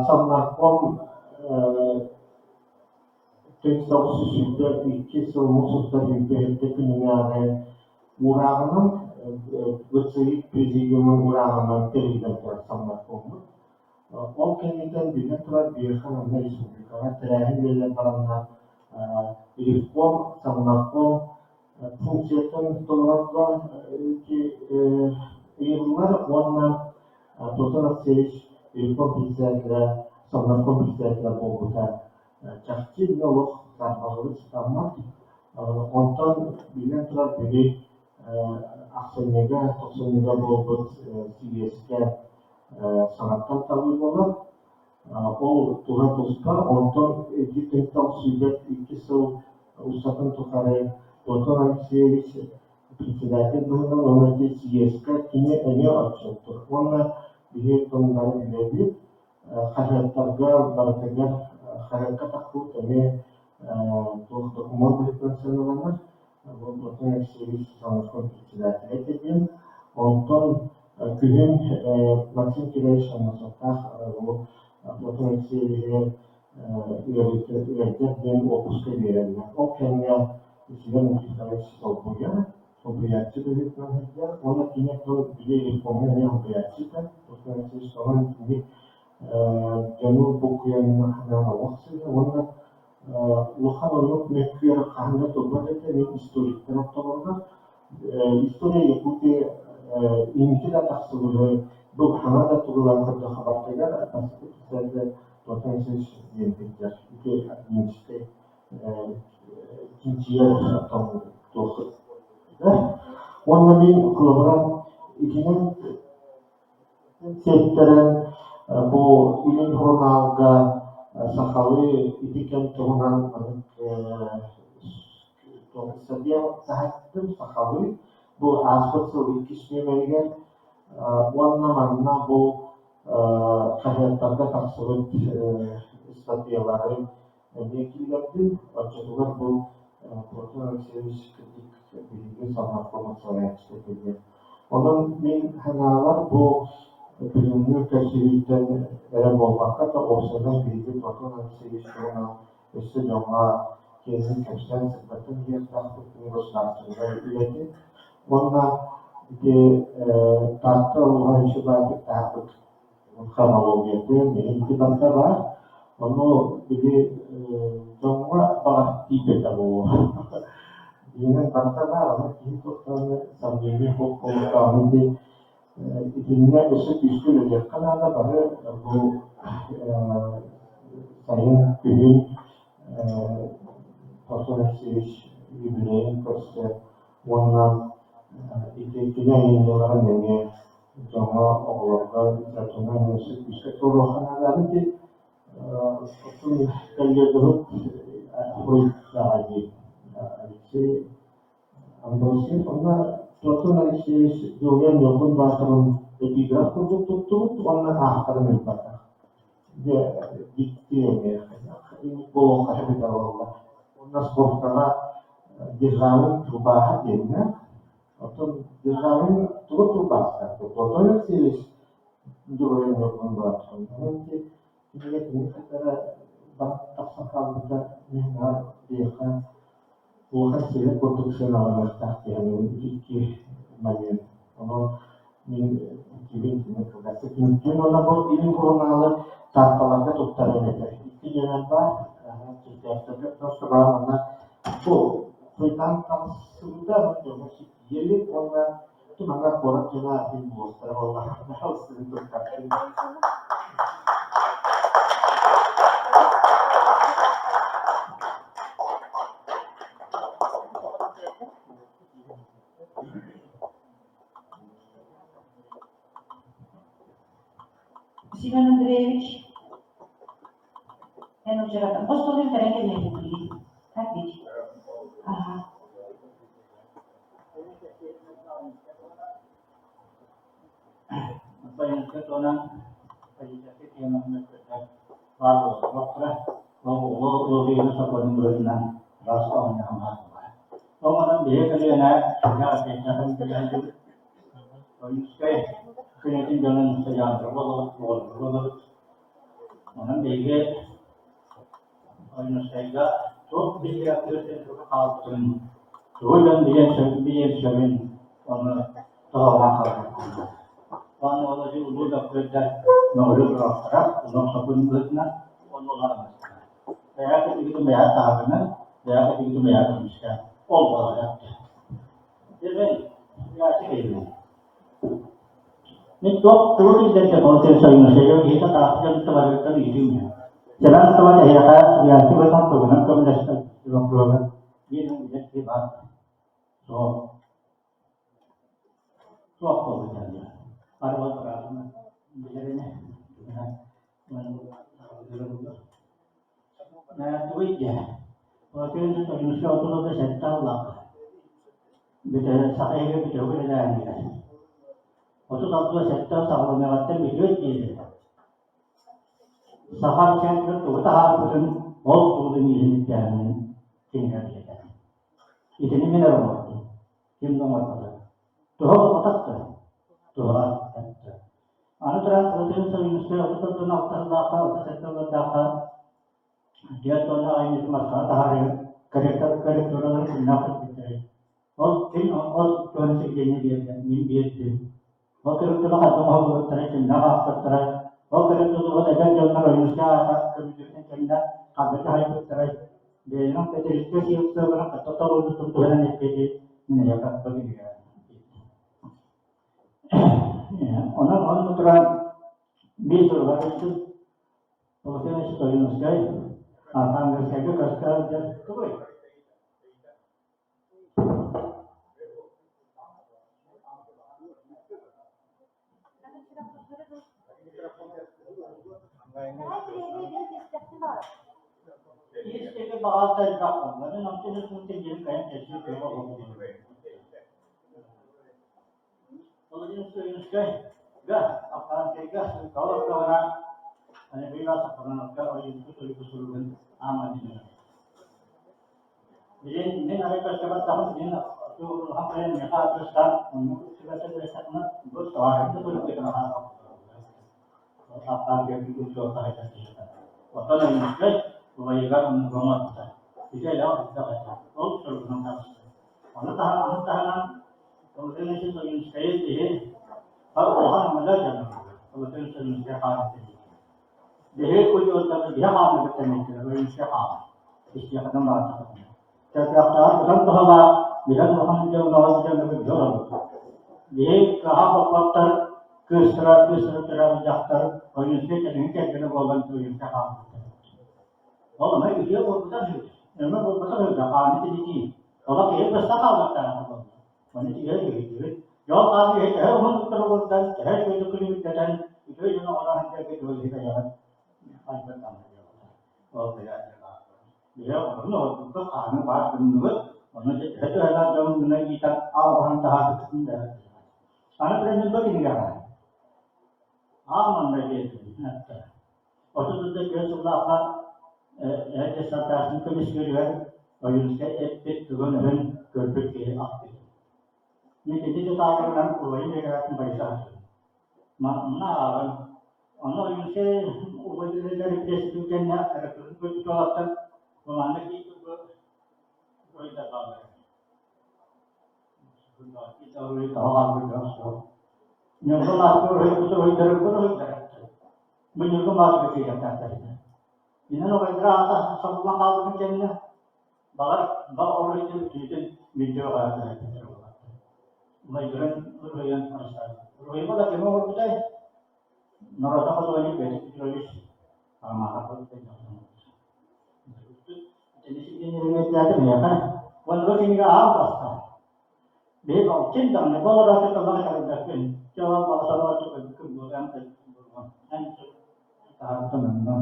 Speaker 3: Совнарком 1922 сыл муус устар сүүрбэ күнүнээҕи уурааҕынан ВЦИ президиумун уурааҕынан тэриллэн турар Совнаркоммут. Ол кэнниттэн биллэн турар биһиэхэ манна республикаҕа тэрээһин үлэлэр бараннар ревком, Совнарком функциятын толорорго ыйыллар уонна Платон Алексеевич ревком председателэ, Совнарком председателэ буолбута чахчы инньэ олох саарбаҕалыы сатаммат. Онтон биллэн турар били ахсынньыга, тохсунньуга буолбут сийиэскэ саҥаттан талыы буолар. Ол туһа туспа, онтон ити тыһыттан 22 сыл устатын тухары Платон Алексеевич председатель быһыытынан уонна ити сийиэскэ кини эмиэ отчуоттуур. Уонна биһиги тыллары билэбит, хаһыаттарга барытыгар хаһыакка тахсыбыт эмиэ туох докумуон быһыытынан сыаналанар. Бу Платон Алексеевич Сосановскай председателэ этэ диэн. Онтон күһүн Максим Кирович Аммосовтаах бу Платон Алексеевиһы ыалдьар диэн уоппуска биэрэллэр. Ол кэмҥэ Исидор Никифорович солбуйар, солбуйааччы быһыытынан сылдьар уонна кини тыл били ревкомҥа эмиэ солбуйааччы этэ. Платон Алексеевич тоҕо итинник дьону буккуйан олох сыыһа уонна улахан оннук мөккүөр хаһан да турбат этэ мин историктар ортолоругар история Якутии инники да тахсыбыты бу хаҥа да тугулаан көрдөххө бардыгар бастакы председатель Платон Алексеевич диэн сылдьар ити академическай чинчийэр туох уонна мин холобура итинэн Сиэттэрэн бу Илин сурунаалга сахалыы ити кэм туһунан маннык таһааттым сахалыы бу ааспыт сыл иккис нүөмэригэр уонна манна бу Хаһыаттарга тахсыбыт ыстатыйалары эмиэ киллэрдим. Оччотугар бу Платон Алексеевич кырдьык биһиги Совнаркомун салайааччыта этэ диэн. Онон мин санаабар бу бүгүҥҥү көрсүһүүттэн эрэ буолбакка да уопсайынан биһиги Платон Алексеевич туһунан өссө дьоҥҥо киэҥник кэпсээн сырдатан иһиэхтээхпит кини государственнай үлэтин уонна ити Таатта улууһа үчүгэйдик таһаарбыт хронологиятын ити барыта баар. Ону били дьоҥҥо баҕар тиийбэтэ буолуо. Дьиҥинэн барыта баар, ону киһи туохтан сомнение буолуохтааҕын ити итиннэ өссө күүскэ үлэлиэххэ наада. Бары бу сайын, күһүн Платон Алексеевич юбилейын көрсө уонна ити кини айымньыларын эмиэ дьоҥҥо, оҕолорго литературнай өссө күүскэ туруохха наада. Ити оттон коллегабыт суруйдаҕа дии Алексей Амбросьев онно Платон Алексеевич Дьулуйан Ньургун Баатырын эпиграф курдук туттубут уонна аахтаран ыыппатах. Дьэ, дьикти эмиэ буолуохха эбитэ буолла. Уонна спорткаҕа Державин тылбааһа диэннэ. Оттон Державин тугу тылбаастаата? Платон Алексеевич Дьулуйан Ньургун Баатырын. Онон ити кинигэ кини кытары тахсан хаалбыта мин наар биһиэхэ улахан сирэ курдук сыаналаныахтаах диэн икки момент. Онон мин иккибин кини кылгастык түмүктүүм уонна бу илин сурунаалы Таатталарга туттарыам этэ. Икки нүөмэр баар, чиркээхтэргэ просто баар уонна бу Суйтан тахсыбыта дьоҥҥо ситиһиэлик уонна манна куорат дьоно иһин буолуохтара буолла. Туттардым.
Speaker 2: Семен Андреевич, эн удьаратын остуолун кэлэн кэлиэхпит Так ведь? Ага.
Speaker 4: Байыаннай туһунан политическай теманы кытта баар буолуохтара. Ол улуу сокуонун быһыытынан араас оонньоон баар. Ол онон биһиги көлүөнэ сүрдээх эппиэттээх билээччибит. Ойуунускай көнөтүн дьонун сыдьааннара буолабыт, оҕолоро буолабыт. Онон биһиги Ойуунускайга туох биһирэхтэрин хаалбытын, тугу дьон билиэн билиэн сөбүн ону тоһоҕолоон хаалбыт. Уонна ол улуу доктордар мөҕүлү туруохтара, олох сокуон быһыытынан уонна уларыммыттара. Бэйэ кытыгытын бэйэ таһаарынан, бэйэ кытыгытын бэйэ көмүскээн ол буолара. Дьэ, мен Мин туох тугу киллэрдэ болтуй Союзайга киһитэ таах дьон барыттан ыйытыым иһэ. Сэмэн тыла эһиэхэ суруйааччы быһыытынан тугунан көмөлөстө боппуруоһа биир билэр киһи баар. Суох. Суох буолбут дьэ. Бары ол быраабына билэр ини. Тугуй диэ? Болтуй Союзга 37 аллаах. Саха иһигэр бүтэһик үлэлээһинигэр 36-7 саҕаланыаҕыттан бүтүөр диэри Саха центрын тугу таһаарбытын ол суолун ииһин ирдээһинин кинигэ билэтэ. Итини мин эрэ оҥордум. Ким да оҥорбото. Туһа буолбатах да? Туһа эттэ. Аны туран Владимир Союзскай 36 сыллаахха, 37 сыллардаахха 4 уонна айымньытын Москваҕа таһаарыы корректураларын кимнээх көрбүттэрэй? Ол ким ол туһан сирдиэнньэ биэрдэ, мин биэрдим. Ол корректура хайдах оҥоһуллубуттарай, кимнээх аахпыттарай? Ол корректуралар эдэр дьоннор Ойуунускай аата көмүллүбүтүн кэннэ ханна дьаһайбыттарай? Бэйэлэрин петерическэй сыалларын хатта толорбутун туһунан эппиэти мин эйиэхэ быһыыга Онон онно туран биир суругар ыйыттым. Владимир Ойуунускай Архангельскайга көскө сылдьар тугуй? Ис баҕалта элбэх буолла. Мин онтон үс кайан кэпсии кыаҕа олох Владимир Ойуунускай Аппаанкайга олордоҕуна Анабыйга Саппаганапка ойуунку суруйбут суругун аамман диэн Билин мин арай көрсөбөттөҕүм мин улахан кэлэн миэхэ аадырыстаан оннук сүбэтэ билсэххинэ бу тоҕооһун суруйбутун Оттон Ойуунускай убайыгар оннугу оҥорбута. Ити элэх элбэх этэ. Ол суругунан таҕыста. Ону таһынан Владимир Ойуунускайы киһи улахан өҥөлөөх дьоно. Владимир Ойуунускай хаалбыт Биһи учууталлары биһи хаалбыт тэнниттэрэ Ойуунускай хаалар. Истиэхэтин баҕардахпытына. Чөркөөхтөөх быдан туһалаах, билэн улахан дьоҥноҕо дьоҥҥо биһи олорбут. Биһи кыаһа боппоттор, кыыстара, кыыстара төрөөбүт дьахтар Ойуунускай кэлиҥҥи кэргэнэ буолан Ойуунускай хаалбыттар. Ол ама үтүө буолбатах үһү, өҥө буолбатах үһү, хааны тилитии. Олох киһи быста хаалбаттаах буолла. Ону тиһэ үһүйдүбүт. Дьол хааны иһэ төһө уһун туругурдан, төһө үчүгэйдик күлүмүрдэтэн, үтүө дьону оҥорон сылдьарга дьол иһи бэйэҕит айбыт Ол Биһи оҕолорун оҕорбукка хааны баар гынныбыт, ону дьэ төһө төһөлөөх дьон гына иитэн аалбаһан таһаарбытын бэйэҕит билэҕит. Аны туран кинигэҕэ аан манна диэтим 34 сыллаахха диссертациятын көмүскүөрүгэр Ойуунускай эппит тылын-өһүн көрбүт киһи ахтыы. Мин ити деталларынан убайым бэкэрэтин байыса сылдьабын. Манна ааҕан, онно Ойуунускай убай үлэлэр пресс кэннэ рекрутинг көрбүт уолаттар манна киирбит буруйдар бааллар. Ньурба маастар уруһуйдары Бу Ньурба маастар киириэхтээхтэр этэ. Инэн убайдара аата сабыллан хаалбытын кэннэ, баҕар, ба уруһуйдун түүтүн видео хаһыаттар буоллахтар. Убайдарын уруһуйан арыстаабыт. Уруһуйга да кими оҥорбутай? Норуота художник Петр Петрович Арамаахап Итини миэхэ. Уонна бу кинигэ аал бастаан. Биһиги ким даҕаны бу олорооччу тыллаах итэҕэйбэппин. Чэ ол баҕа сорооччу көрбүккүн буолуо эн буолуо. Эн таһаарбытын онно.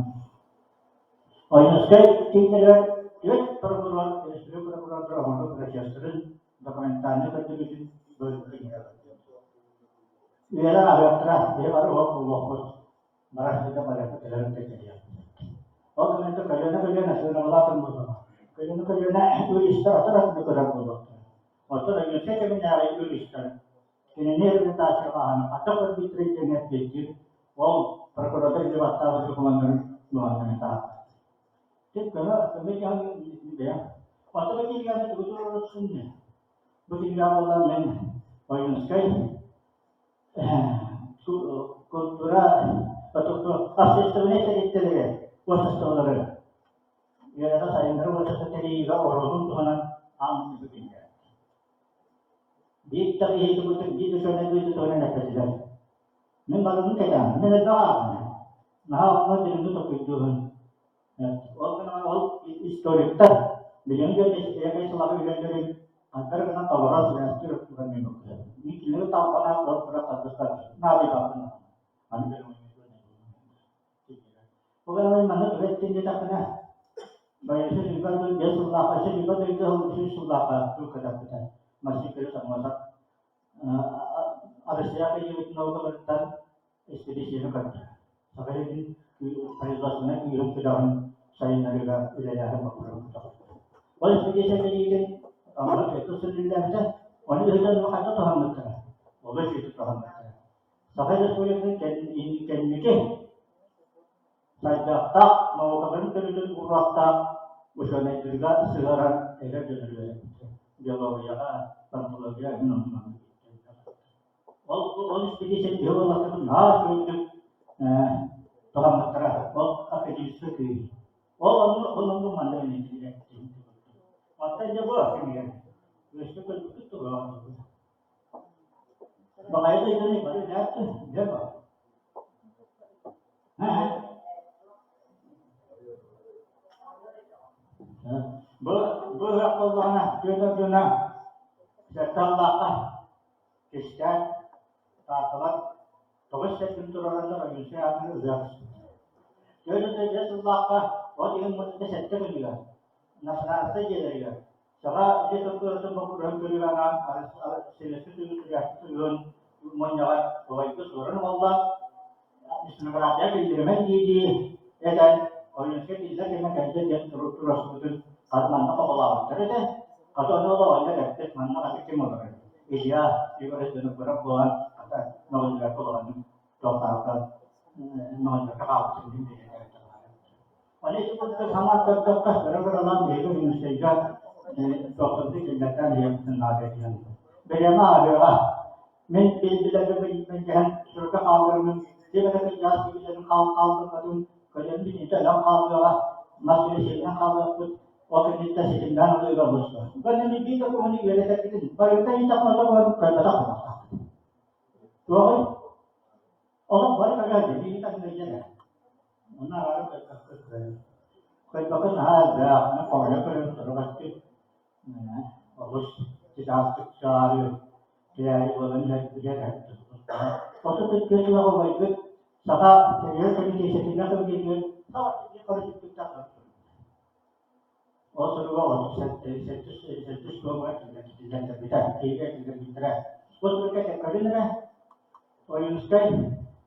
Speaker 4: Ойуунускай кинилэригэр түөрт прокурор, республика прокурордара оҥорбут протесттарын документальнай көрдөрүүтүн бөлүккэ кинигэ Үөрэн аһыахтара, биһи бары уһук буолуохпут. Барар сиргэ барыахпыт, кэлэр сиргэ кэлиэхпит. Ол гынан көлүөнэ-көлүөнэ сыаналаатын буоллаҕа. Көлүөнэ-көлүөнэ юристар атын атыны көрөр буолуохтара. Оттон Ойуунскай кэминээҕи юристар кинини реабилитациялааһыны хайдах көрбүттэрэй диэҥҥэ эппиэттиир ол прокуратура илдьэ баттаабыт докумуоннарын туһаннарын таһаарбыт. Тик көмө көмө дьаһал бэйэм. Оттон бу кинигэни тугу туруорсун Бу кинигэ буолла мин Ойуунскай культура общественнай тэрилтэлэри уопсастыбалары үөрэҕи сайыннарыы уопсастыба тэрийиигэ оруолун туһунан аан кинигэ. Биир да киһи биир да учуонай быһыытын туһунан эппэтилэр. Мин барыбын кэтээн, мин элбэх ааҕынным. Наһаа онно дириҥник толкуйдуубун. Ол гынан ол историктар билиҥҥи дьон эйэҕэс сылаҕы үлэлэрин ханна эрэ гынан толорор сибээстиир өттүгэр мин ылсыһабын. Мин кинилэри талбанаах дьон тура тардыстар наадыйбаппын аны Ол гынан манна тугу эттин диэтэхпинэ, Борисы 25 сыллаахха, 25 сыллаахха туркатаппыта. Массив Самосов Россия кыйыбыт наукаларыттан эспэдииссийэни көрдө. Саха сирин производственнай күүһүн күрэҕин сайыннарыыга үлэлээһин боппуруоһун көтөхпүт. Ол эспэдииссийэ тэрийиитин Амма Петр сүрүннээбитэ, ону ыытан хайдах туһаммыттара? Олус үчүгэй туһаммыттара. Саха Республикатын кэнники сайдыахтаах наукаларын төрүтүн ууруохтаах учуонайдарга сыһыаран эдэр дьону үөрэппитэ. Биологияҕа, патология эҥин оннунан Ол ол испэдииссийэ киһи буоллахтарына наһаа үчүгэйдик туһаммыттара. Ол академическай кыайыы. Ол онно ол онно манна инники Оттон дьэ бу кинигэ. Өссө көрбүккүт туһуга. Баҕайы дойдуну бары билээттин, дьэ ба. Бу бу ыһыах буоллаҕына, түөрт дьоно Сэрталлаахха кистээн Таатталар тоҕус сэргин туруораннар Ойуунскай аатын ыһыах ыспыттар. 405 сыллаахха от ыйын муннута сэттэ күнүгэр Национальнай дьиэлэригэр Саха литературатын боппуруоһун көрүүгэ анаан Силэспит үгүс үгэстик ыһын мунньаҕар убайбыт Суорун Омоллоон Исмаграфия киллэримэн дии-дии этэн, Ойуунускай биллэр кэмэ кэллэ диэн туруорсубутун хата манна хоболообуттар этэ. Хата ону ол оҕонньор эппит, манна хата ким олорор? Илья Егорович Винокуров буолан хата мөҕүллүбэккэ олороннук туохтаабакка мөҕүллүбэккэ хаалбытын иһин бэлиэтээбитэ. Аны ити курдук санаан көрдөххө, кыра-кыралаан биһиги Ойуунускайга туохтарбытын киллэртээн иһиэхпитин наада диэн. Бириэмэ ааһыаҕа. Мин билбилэрбин мэлдьэһэн сурукка хаалларыммын, ким эрэ кырдьаҕас киһилэрин хаалларбатын, көлөммүт итэ өлөн хаалыаҕа, мас сиринэн хаалыахпыт, ол кэнниттэн ситимнээн ылыыга олус. Бу биир докумуону үөрэтэрбитин барыта ыйытахпына көрбөтөх буолуохтаахпыт. Туоҕуй? Олох бары көрөөччү, биһиги таҥнайдьа Онно араара көрбөккө көрбөккө наһаа элбэх, мин хомойо көрөн сорох өттүн олус чычаастык чааһы тирээри буолан иһэр Отут икки сылах убайбыт саха тэрийэр кэмитиэтинэ кэмитиэтигэр саха көрүсүппүттэх Ол суруга 37 сэттис туомугар киллэрбитэ, киһигэ киллэрбиттэрэ. Бу сурукка кэккэлин эрэ Ойуунускай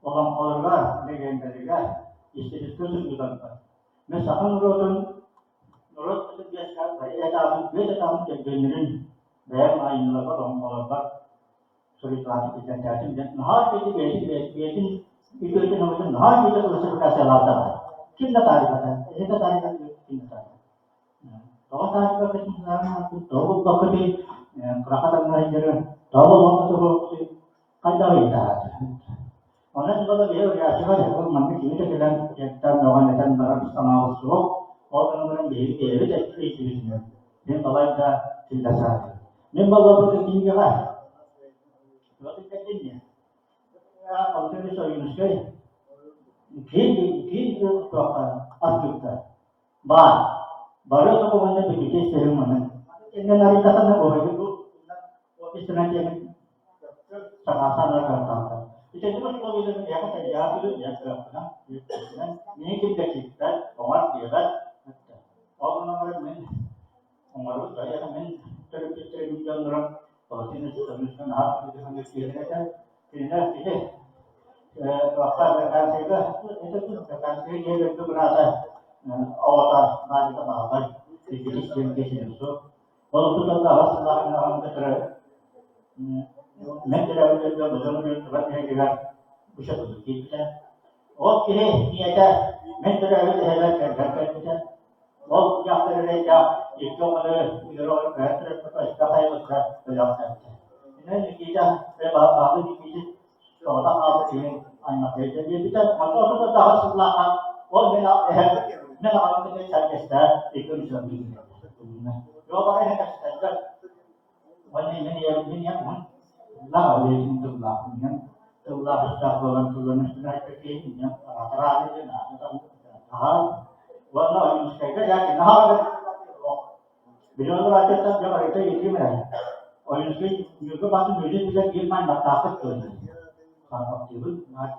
Speaker 4: олоҥхолоругар, легендаларыгар историческай суруйууларга Мин саха норуотун норуот бэс этаабын кэргэннэрин бэйэм айымньыларбар, олоҥхолорбор суруйталаатым, киллэртээтим диэн наһаа үчүгэйдик бэйэтин бэйэтин үтүөтүн өҥөтүн наһаа үчүгэйдик классификациялаабыта. Ким да таарыйбата, эһи да таарыйбат, ким да таарыйбат. Тоҕо таарыйбаккытын тоҕо булбаккытый, кыраха таҥнаһыйдары тоҕо булбаккытый хайдах ыйытаат. Онон буола биһи уйааччылар ол маннык кими да кэлэн дьиэттэн мөҕөн этэн барар санаабыт суох. Ол гынан баран биһиги бэйэбит өйдүүбүтүнэн мин балайда киллэ саатым. Мин буолларбыт кинигэҕэ Онтон Ойуунускай киин киин туохха архыыпка баар. Бары докумуонна билиги истэһин манан. Кэннин арыйдахына оһойду бу офистынан диэн саҥаасан ара картаахтар. Итинник условияларын эһэхэ тэрийэҕэ түлү кыахпынан, мин ким да киирбэт, оҥор диэбэт. Ол гынан баран мин оҥорбут байыаха мин төрөппүттэрим дьоннорум Валентина Степановна наһаа киһи этэ. Кинилэр кини вакансияга вакансия диэн быраата оҕото Марика Баһылай иккис диэн киһи Ол туталла аҕыс сыллаах кытары мен төрөөбүт бөдөҥ турар нэһилиэгэр учууталлыы киирбитэ. Ол киһи ийэтэ мен төрөөбүт эһэбэр кэргэн кэлбитэ. Ол дьахтар эрэйдээх икки оҕону ыар оҕону көһөн төрөппүт өстөөх айылҕа өлөөхтөөбүтэ. Инэн Никита баалы Никита соҕотох хаалбыт киһи аймахтыйда диэбитэ. Онтон 38 сыллаахха ол мин эһэм мин аҕам кытта сэргэстээн икки учууталлыы Жобаҕа иһэ кэпсэтэллэр. Уонна мин ийэм мин ийэм уһун тыллаах үлэтин тыллаах ийэм тыллаах истээх буолан тылларын киһи ийэм араатарааны диэн аата уонна Ойуунускайга дьэ наһаа Билион аттан дьэ барыта иитим эрэ. Ойуунускай Ньурба баатын мүлдьү билэр биир маймахтаахпыт көрдүм. Харбахтыыбын наар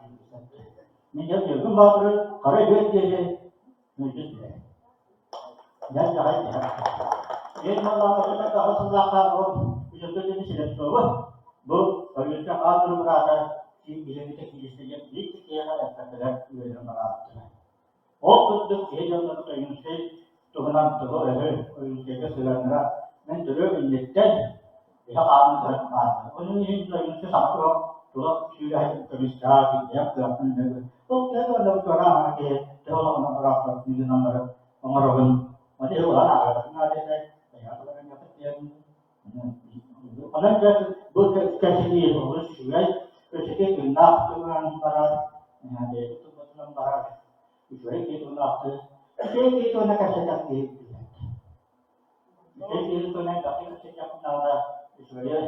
Speaker 4: Мин дьэ Ньургун Баатыры хара үөт диэри мүлдьү билэр. Дьэ дьаҕай дьэ. Мен маллаабытыгар аҕыс сыллаахха ол Үчүгэй диэни Слепцову бу Ойуунускай хаан быраата киин билиҥҥитэ кииристэ диэн биир киһиэхэ эппэккэлэр үөрэн бараабыттара. Ол курдук киһи дьоннорун Ойуунускай туһунан тылы-өһү Ойуунускайга сыһыаннара мин төрүөм инниттэн иһэ хаанын көрөн баарбын. Онон иһин Ойуунускай саҥа тура тула сүүрэ көмүскэҕэ киллэрэн кыахпын Ол киһи уонна туораахана киһи төһө олоҕунан тураахтар гынан баран оҥоробун. Ону иһи улахан ааҕыахпын наада этэ. Онон дьэ бу кэпсэтии олус үчүгэй, өссө тыыннаах тылынан барар, бэйэтин тылбытынан барар, үчүгэй киһи тыллаахтыы, үчүгэй киһи туһунан кэпсэтэх киһи билбэт. Үчүгэй киһи туһунан элбэхтик кэпсэтиэххин наада, үчүгэйи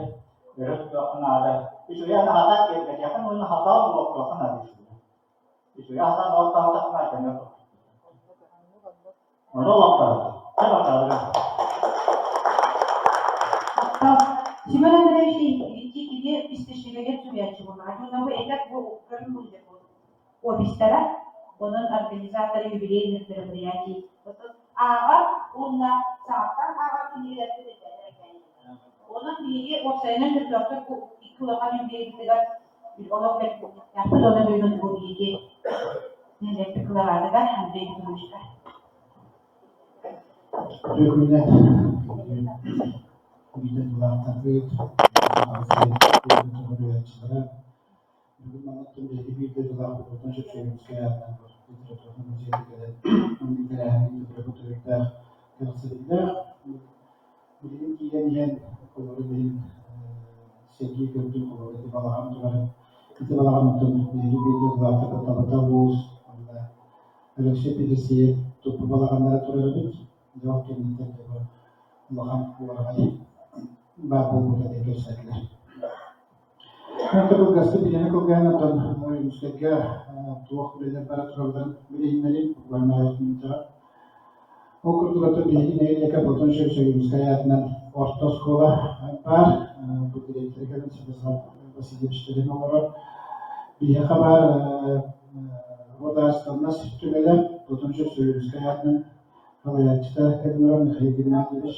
Speaker 4: өрө тутуохха наада, үчүгэйи аны хатаан киэргэтиэххин уонна хатаан олохтуохха наада үчүгэйи. Үчүгэйи хатаан олохтоохтоххуна көнө Ону олохтообут.
Speaker 2: Семен Андреевич ити источнигыгар суруйааччы буоллаҕа. Уонна бу этэр бу көрүҥ офистара, онон организаторы юбилейных мероприятий ааҕар уонна саҥаттан ааҕар кинигэлэрбит этэллэр. Онон биһиги уопсайынан сөптөөхтүк бу икки улахан юбилейбытыгар. Олох бэртээхпит, онон бүгүн бу биһиги нэһилиэкпит кылаабатыгар Андрей Петровичка.
Speaker 5: Үтүө күнүнэн биирдэ тылаахтарбыт, суруйааччылара бүгүн манныктан биһиги биирдэ тылаахпытыттан Шевченковскай аатынан литературнай музейга кэлэн маннык тэрээһини ыытарга төрүттээх кэрэхсэбиллээх. Билигин киирэн иһэн холобура билигин сэргии көрдүм, холобура ити балаҕан турар. Ити балаҕан оттон биһиги биирдэ тылаахтарбыт Табата уус уонна Алексей Пелесеев туппу балаҕаннара турар эбит. Дьэ ол кэнниттэн дьэ бу улахан уораҕай баар буолбута диэн кэпсээтилэр. Онтон кылгастык билиэнэ кылгаан оттон Ойуунускайга туох үлэлэр бара туралларын билиһиннэрим буквально аҕыйах мүнүүтэҕэ. Ол курдук оттон биһиги нэһилиэккэ Платон Шевич Ойуунускай аатынан орто оскуола баар. Бу дириэктэрэ кэлэн Святослав Васильевич Терен олорор. Биһиэхэ баар Водоастаннас түмэлэ Платон Шевич Ойуунускай аатынан салайааччыта кэлэн олорор Михаил Геннадьевич.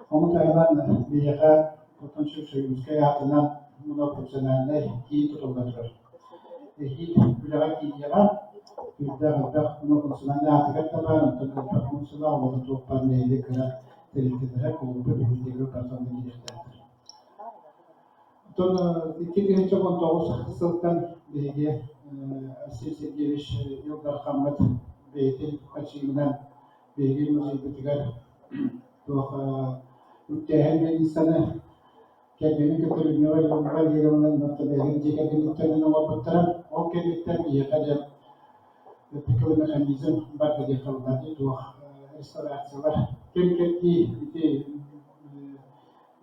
Speaker 5: Ону таһынан биһиэхэ Платон Шевич Ойуунускай аатынан многофункциональнай киин тутулла турар. Эһиил үлэҕэ киириэҕэ, күүрдээх элбэх многофункциональнай аатыгар да баар, онтон элбэх функциялаах уонна туох баар нэһилиэк кыра тэрилтэлэрэ, кулууба, библиотека барыта онно киириэхтээхтэр. Оттон 2019 сылтан биһиги Алексей Сергеевич Ил Дархаммыт бэйэтин хачыымынан биһиги музейбытыгар туох үктээһин милицияны кэргэнин кытта Людмила Валерьевна бэйэтин дьиэ кэргэниттэн оҥорбуттара. Ол кэнниттэн биһиэхэ дьэ такой механизм барда диэххэ буолла туох реставрациялар кэм-кэрдии ити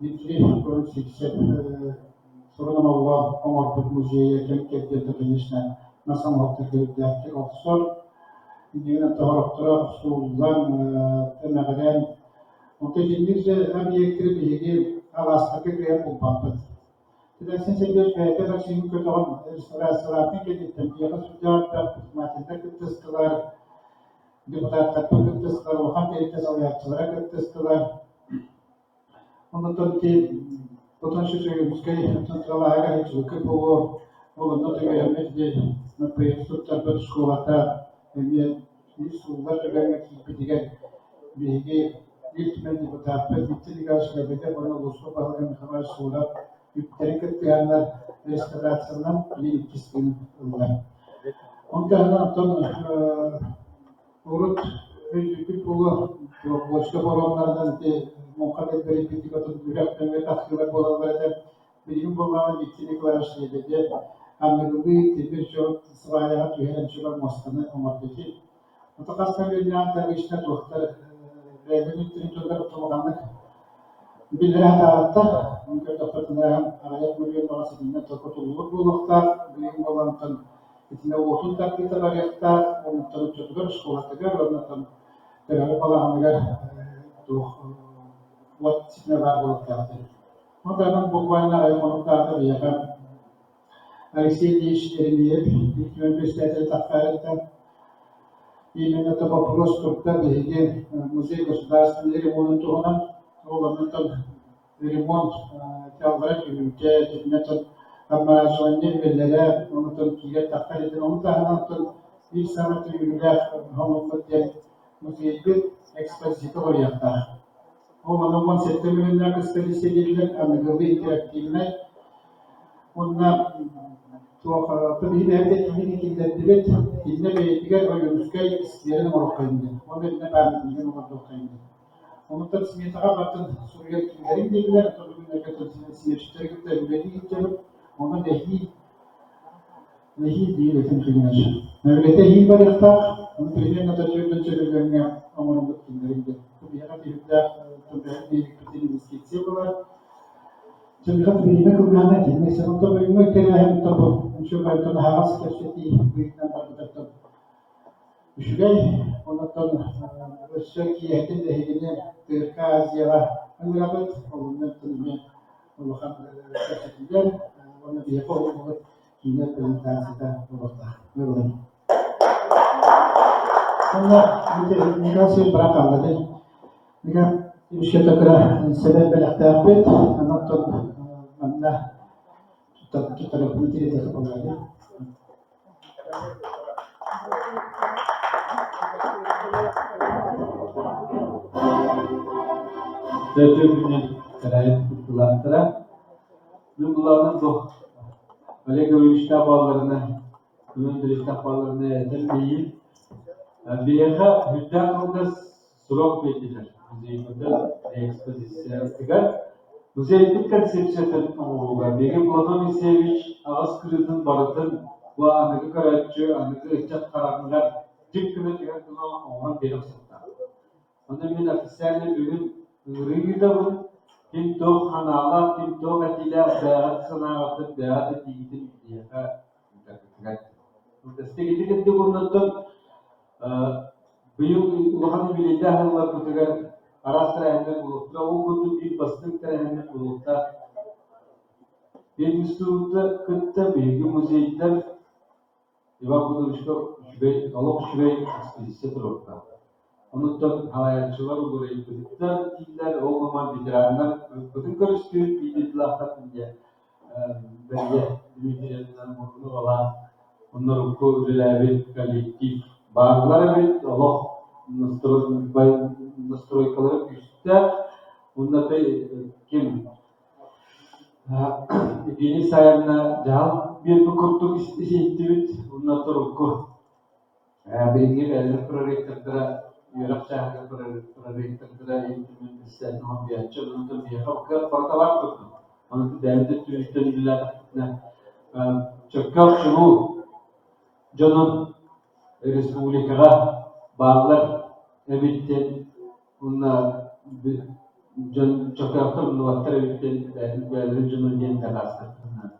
Speaker 5: Дмитрий Сивцев сурун оҥоллоох оҥорбут музейа кэм-кэрдиитэ, конечно, мас оҥоһуктарга үрдээхтик охсор. Иннигинэн тоһорохторо сууллан, эмэҕирэн. Онтон итинник же объекты биһиги алаастарга кыайан булбаппыт. Тидайсын Сергеевич бэйэтэ Максимы көтөҕөн реставрациялаатын кэнниттэн биһиэхэ сүрдээх элбэх предпринимателлэр кыттыстылар, депутаттарбыт кыттыстылар, улахан тэрилтэ салайааччылара кыттыстылар. Онтон ити Платон Шишигинскэй централааһыгар иччиликкэ буолуо, ол онно түбэһэммит ити МПС туттарбыт школата эмиэ биир сууллар түгэҥҥэ киирбитигэр биһиги Ил Түмэн депутаппыт Виктор Николаевич Лебедев уонна улууспут баһылыга Михаил Сууров үптэрин кыттыһаннар реставрациянан билин иккис тыын ылла. Ону таһынан оттон Урут өйдүүрбүт буолуо, бочка боруоннарынан ити муҥха дэлбэрийбитик отун үрэх нөҥүө тахсыылар буолаллар этэ. Билигин буоллаҕына Виктор Николаевич Лебедев аныгылыы тимир дьон сваяҕа түһэрэн чугас муостаны оҥордо ити. Ото хас да миллион обычно туохтар бэйэлэрин үптэрин дьоннор улаханнык биллэрэ сатаабаттар. Ону көрдөхпүтүнэ аҕыйах миллион баҕас итиннэ токутуллубут буолуохтаах. Билигин буолан Итиннэ уотун тардыыта барыахтаах, онтон оччотугар школатыгар уонна төрөөбүт балаҕаныгар туох уот ситимэ баар буолуохтаах этэ. Ону таһынан буквально аҕыйах хонуктааҕыта биһиэхэ Алексей Ильич Еремеев Ил Түмэн председателэ тахсаарыттан именно это вопрос турда биһиги музей государственный ремонун туһунан ол оннуттан ремонт тыаллара түһүүтэ, итиннэ обмораживание үлэлэрэ, онтон киирэр-тахсар этин, ону таһынан оттон биир саамай түмүгүлээх хомуллар диэн музейбыт экспозиция уларыйыахтаах. Ол ону 17 миллионнаах экспозиция дииллэр, аныгылыы интерактивнай. Уонна туох биһи бэйэбит этиини киллэрдибит, итиннэ бэйэтигэр Ойуунускай скверин оҥоруоххайын диэн, уонна итиннэ памятнигын оҥордуоххайын диэн. Онуттан сметаҕа бартын суруйан киллэриҥ диэтилэр, оттон бүгүннэргэ сметчиктэри кытта үлэлии сылдьабыт. Онон эһиил эһиил диир этим кинилэр. Үлэтэ эһиил барыахтаах, ону примерно 4 мөлүйүөҥҥэ оҥороммут киллэриҥ диэн. Бу биһиэхэ түһүктээх биэрбиппитин инвестиция буолар. Чэ, бириэмэ кылгаһына итинник сыл. Оттон бүгүҥҥү тэрээһин тобу үчүгэй аһаҕас кэпсэтии быһыытынан барбытыттан Үчүгэй, онтон өссө киэһэтин эһигини ТРК Азияҕа ыҥырабыт, олунна эмиэ улахан кэпсэтиилэр уонна биһиэхэ уһуллубут киинэ презентацията буолуохтаах. Уонна Михаил Сергеевич баран хаалла дии. Михаил Ильичка кыра сэмэй бэлэхтээхпит, онтон манна Туттарыахпын тириэрдиэххэ буоллаҕа дии.
Speaker 6: Төрдүө күнүн тэрээһин кыттыылаахтара. Мин былааным бу Олег Гаврильевичтаах баалларына, Семен Андреевичтаах баалларына этэн биэрии. Биһиэхэ сүрдээх кылгас срок биэрдилэр музейбытын экспозициятыгар. Музейбыт концепциятын оҥоһуга биһиги Платон Алексеевич аҕыс кырыытын барытын бу аныгы көрөөччү, аныгы ыччат хараҕыгар дьик гына түһэр гына оҥорон биэрэ охсуохтаах. Ону мин официально бүгүн ыҥырыы ыытабын. Ким туох ханаалаах, ким туох этиилээх, бэйэҕит санааҕытын, бэйэҕит этиигитин биһиэхэ ыытаргытыгар. Ити курдук оннуттан быйыл улахан юбилейдаах ылларбытыгар араас тэрээһиннэр буолуохтара. Ол курдук биир бастыҥ тэрээһиннэр буолуохтаах. Пединституту кытта биһиги музейдар Иван Павловичка үчүгэй, олох үчүгэй экспедиция туруохтаах. Онуттан халайааччылар уларыйбыттар дииллэр, ол гынан ветераннар бытын көрүстүүр биир диye Бэлиэ Дмитриевна Мурунова оннорукку үлэлээбит коллектив бааллар эбит, олох настройкалара күүстээх. Уонна ким Евгений Саевна дьаһал биэрбит курдук иһиттибит уонна турукку билиҥҥи бэйэлэрин проректордара үөрэх чааһыгар проректордара иһиттибит председатель биһиэхэ онон биһиэхэ барыта баар курдук. Онон бэйэбит өттүбүттэн үлэлээтэхпитинэ чөккөөх чулуу дьонун республикаҕа бааллар эбит диэн уонна дьон чөкөөхтөр умнубаттар эбит диэн бэйэлэрин дьонун диэн дакаастыахтарын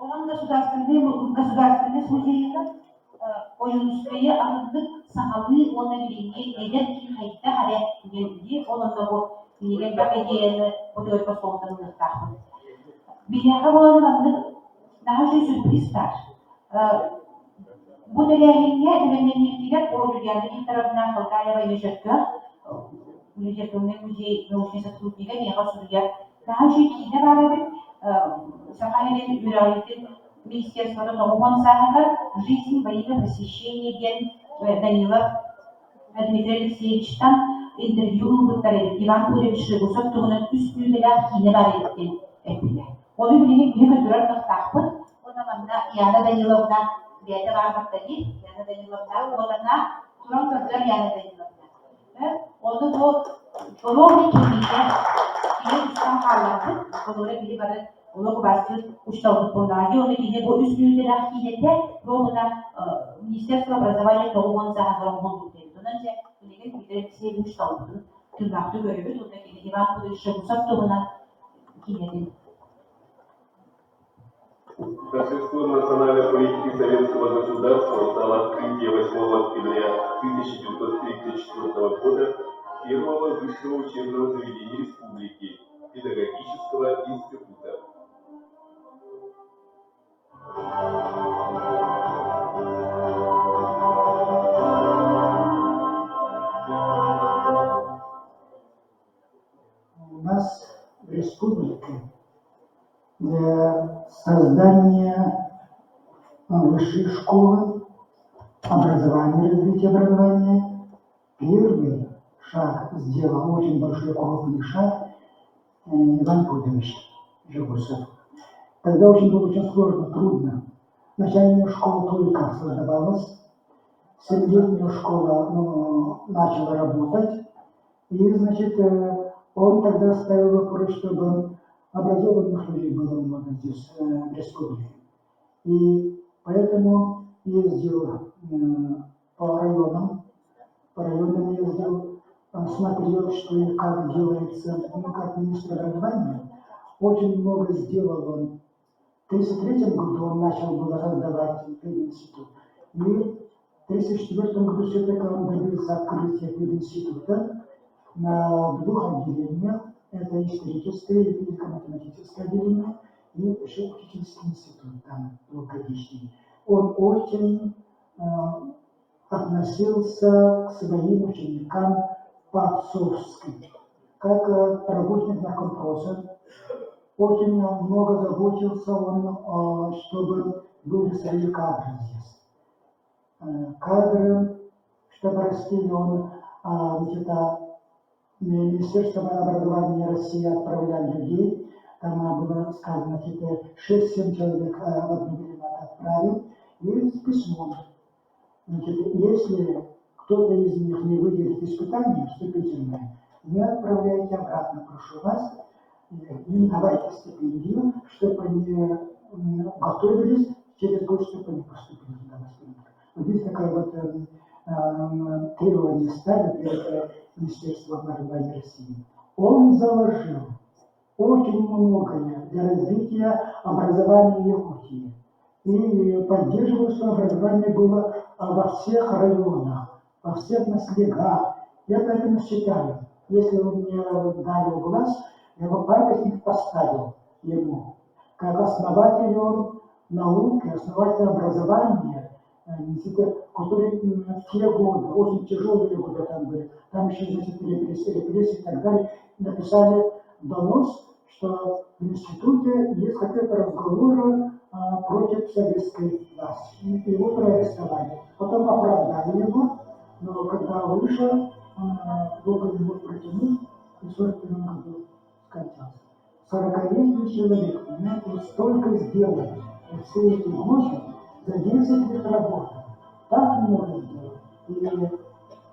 Speaker 2: Онон государственный государственный музейга Ойуунускайы атыннык сахалыы уонна билиҥҥи эдэр киһи хайдах эрэ диэн дии ол онно бу кинигэ элбэх идеяны утуйарга суолталыахтаахпыт. Биһиэхэ буолан маннык наһаа үчүгэй сюрприз баар. Бу тэрээһиҥҥэ бэлэмнэниибитигэр о Ульяна Викторовна Халгаева Ешеркө литературный музей научнай сотруднига миэхэ суруйар наһаа үчүгэй киинэ баар эбит. Саха сирин үөрэҕириитин министерствота тоҕуһуон сааһыгар «Жизнь во имя просвещения» диэн Данилов Дмитрий Алексеевичтан интервью ылбыттар эбит. Иван Павлович Жегусов туһунан үс мүнүүтэлээх киинэ баар эбит диэн эппитэ. Ону билигин биһи көрдөрөр кыахтаахпыт. Уонна манна Яна Даниловна бэйэтэ баар барта дии. Яна Даниловна уонна туран көрдөр Яна Даниловна. Ону бу ровно киирбитэ кини устан хаалларбыт. Олора биһи бары олох убаастыыр учууталбыт буоллаҕа дии. Ону кини бу үс мүнүүтэлээх киинэтэ ровно Министерство образования тоҕус сааһыгар оҥоһуллубут диэбит. Онон дьэ билигин Дмитрий Алексеевич учууталбытын тыыннаахтык көрөбүт уонна кини Иван Павлович Жегусов туһунан киинэтин
Speaker 7: Торжество национальной политики Советского государства стало открытие 8 октября 1934 года первого высшего учебного заведения республики – педагогического института.
Speaker 8: У нас в республике для создания высшей школы, образования, развития образования первый шаг сделал, очень большой крупный шаг Иван Пудович Жегусов. Тогда очень было очень сложно, трудно. Начальная школа только создавалась, семилетняя школа ну, начала работать, и, значит, он тогда ставил вопрос, чтобы образованных людей было много здесь, в республике. И поэтому ездил по районам ездил, смотрел, что и как делается, ну, как министр образования. Очень много сделал он. В 1933 году он начал было создавать пединститут. И в 1934 году все-таки он добился открытия пединститута на двух отделениях. Это историческое и физико-математическое отделение и еще учительский институт там двухгодичный. Он очень относился к своим ученикам по-отцовски. Как работник наркомпроса, очень много заботился он, чтобы были свои кадры здесь. Кадры, чтобы росли, он где-то Министерство образования России отправлял людей, там было сказано, типа 6-7 человек в одну бригаду отправил, и с письмом. Значит, если кто-то из них не выдержит испытания вступительное, не отправляйте обратно, прошу вас, им давайте стипендию, чтобы они готовились через год, чтобы они поступили туда в аспирантуру. Вот здесь такая вот требование ставит перед Министерством образования России. Он заложил очень многое для развития образования Якутии и поддерживал, что образование было во всех районах, во всех наслегах. Я поэтому считаю, если вы мне дали глаз, я бы памятник поставил ему, как основателю науки, основателю образования, который в те годы, очень тяжелые годы там были, там еще, значит, репрессии, репрессии и так далее, написали донос, что в институте есть какие-то разговоры против советской власти. Его проарестовали. Потом оправдали его, но когда вышел, долго не мог протянуть, и в 1941 году скончался. 40-летний человек, понимаете, он столько сделал за все эти годы, за 10 лет работы, так много сделал. И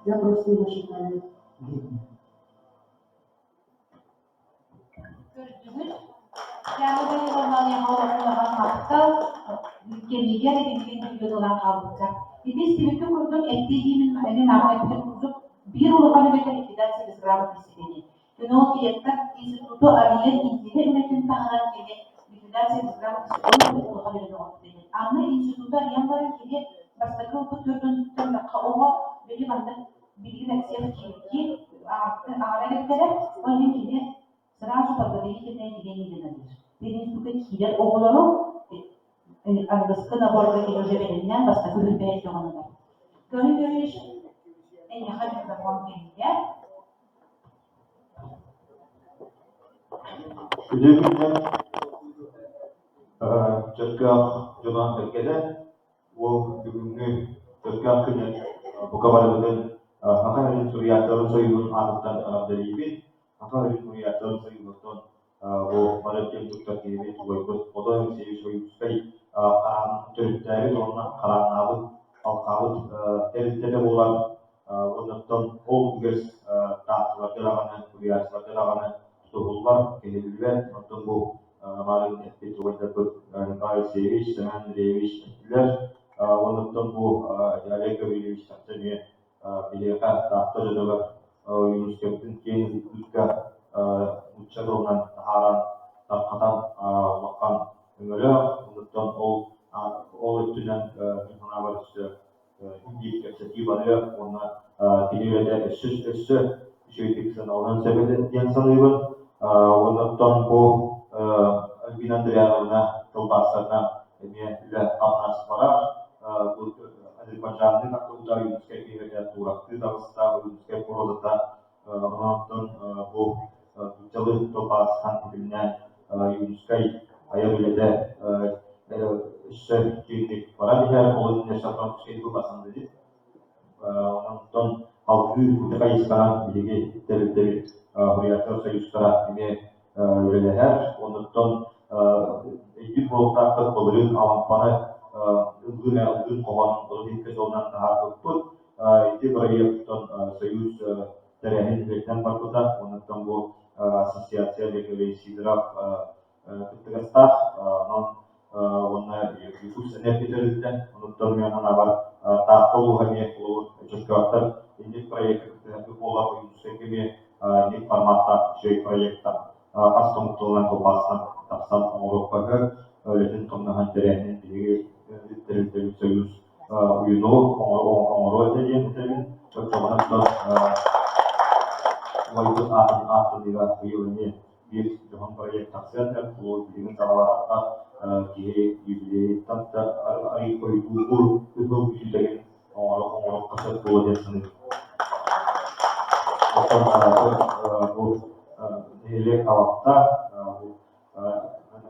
Speaker 8: я просто его считаю гением.
Speaker 2: Көрдүгүт? Яна Даниловна улахан махтал кэмигэр итинник интервью ылан хаалбыкка. Ити истибиккэ курдук эттии эмин аҕа эппитин курдук биир улахан үлэтэ ликвидация безграмотности диэни. Кино директор институту арыйар интиһэ үлэтин таһынан кини ликвидация безграмотности ол улахан үлэни оҥорбут диэн. Аны институту арыйан баран кини бастакы ылбыт төрдүн төннөххө оҕо били маннык билигин отсев киирдии аҕара эбиттэрэ, ол иһин кини сразу подготовительное отделение диэн Пединститутка киирэр оҕолору аныгыскы наборга кини уже бэлэмнээн бастакы үрбэһит дьоҕунанар. Көрүн Юрьевич, эйиэхэ микрофон кэллэ.
Speaker 9: Үтүө күнүнэн Чөркөөх дьоно эргэтэ Уол бүгүҥҥү Чөркөөх күнүн бука барыбытын Саха сирин суруйааччыларын сойууһун аатыттан эҕэрдэлиибин. Саха сирин суруйааччыларын сойууһуттан бу бары киэн туттар киһибит убайбыт Хотон Алексеевич Ойуунскай хараан төрүттээбит уонна харааннаабыт, алҕаабыт тэрилтэтэ буолар. Оннуттан ол үгэс таатталарга даҕаны, суруйааччыларга даҕаны тутуһуллар, кэһиллибэт. Оттон бу баарын эппит убайдарбыт Николай Алексеевич, Семен Андреевич эттилэр. Оннуттан бу Олег Гаврильевич чахчы эмиэ биһиэхэ Таатта дьонугар Ойуунускайбытын киэҥ ытыктыырга нуучча тылынан таһааран, тарҕатан улахан өҥөлөөх. Оннуттан ол ол өттүнэн мин санаабар өссө биир кэпсэтии барыа уонна кини үлэтэ өссө өссө үчүгэйдик сыаналаныан сөп этэ диэн саныыбын. Оннуттан бу Альбина Андриановна тылбаастарынан эмиэ үлэ-хамнас барар. Бу Азербайджанныы тахсыбыта Ойуунускай киһитэ туурактыы таҕыста, Ойуунускай прозата. Онон бу нууччалыы тылбаастан ситимнээн Ойуунускай айар үлэтэ өссө киэҥник баран иһэр, ол иннинэ Шафрановскай тылбаастан Онтон салгыы ити хайысханан биһиги тэрилтэбит Буряттар союзтара эмиэ үлэлэһэр. Оннуттан өйдүүр буолуохтааххыт былырыын Алампаны ыллыыр ыллыыр хоһоон 32 сылынан таһаарбыппыт. Ити бырайыактан Союз тэрээһин үлэтинэн барбыта. Оннуттан бу ассоциация Олег Сидоров кыттыгастаах. Онон уонна Якутск энергия Онуттан мен санаабар Таатта улууһа эмиэ холобур Чөркөөхтөр инник проекка кыттыһарга буолар Ойуунускайга эмиэ инник форматтаах үчүгэй проекта хас томук тылынан тылбаастанан тахсан оҥоруохха сөп. Үлэтин хамнаһын тэрээһинин биһиги тэрилтэбит Союз уйуну оҥоруо этэ диэн этэбин. Оччоҕуна убайбыт аатын ааттаныыга быйыл эмиэ биир дьоһун проект тахсыан сөп. Бу билигин саҕалаатахха киһи юбилейыттан да арый хойутуугу ыһыл бүтүүтэгин оҥоруохха сөп буолуо диэн саныыбын. Оттон бу Нэһилиэк халатта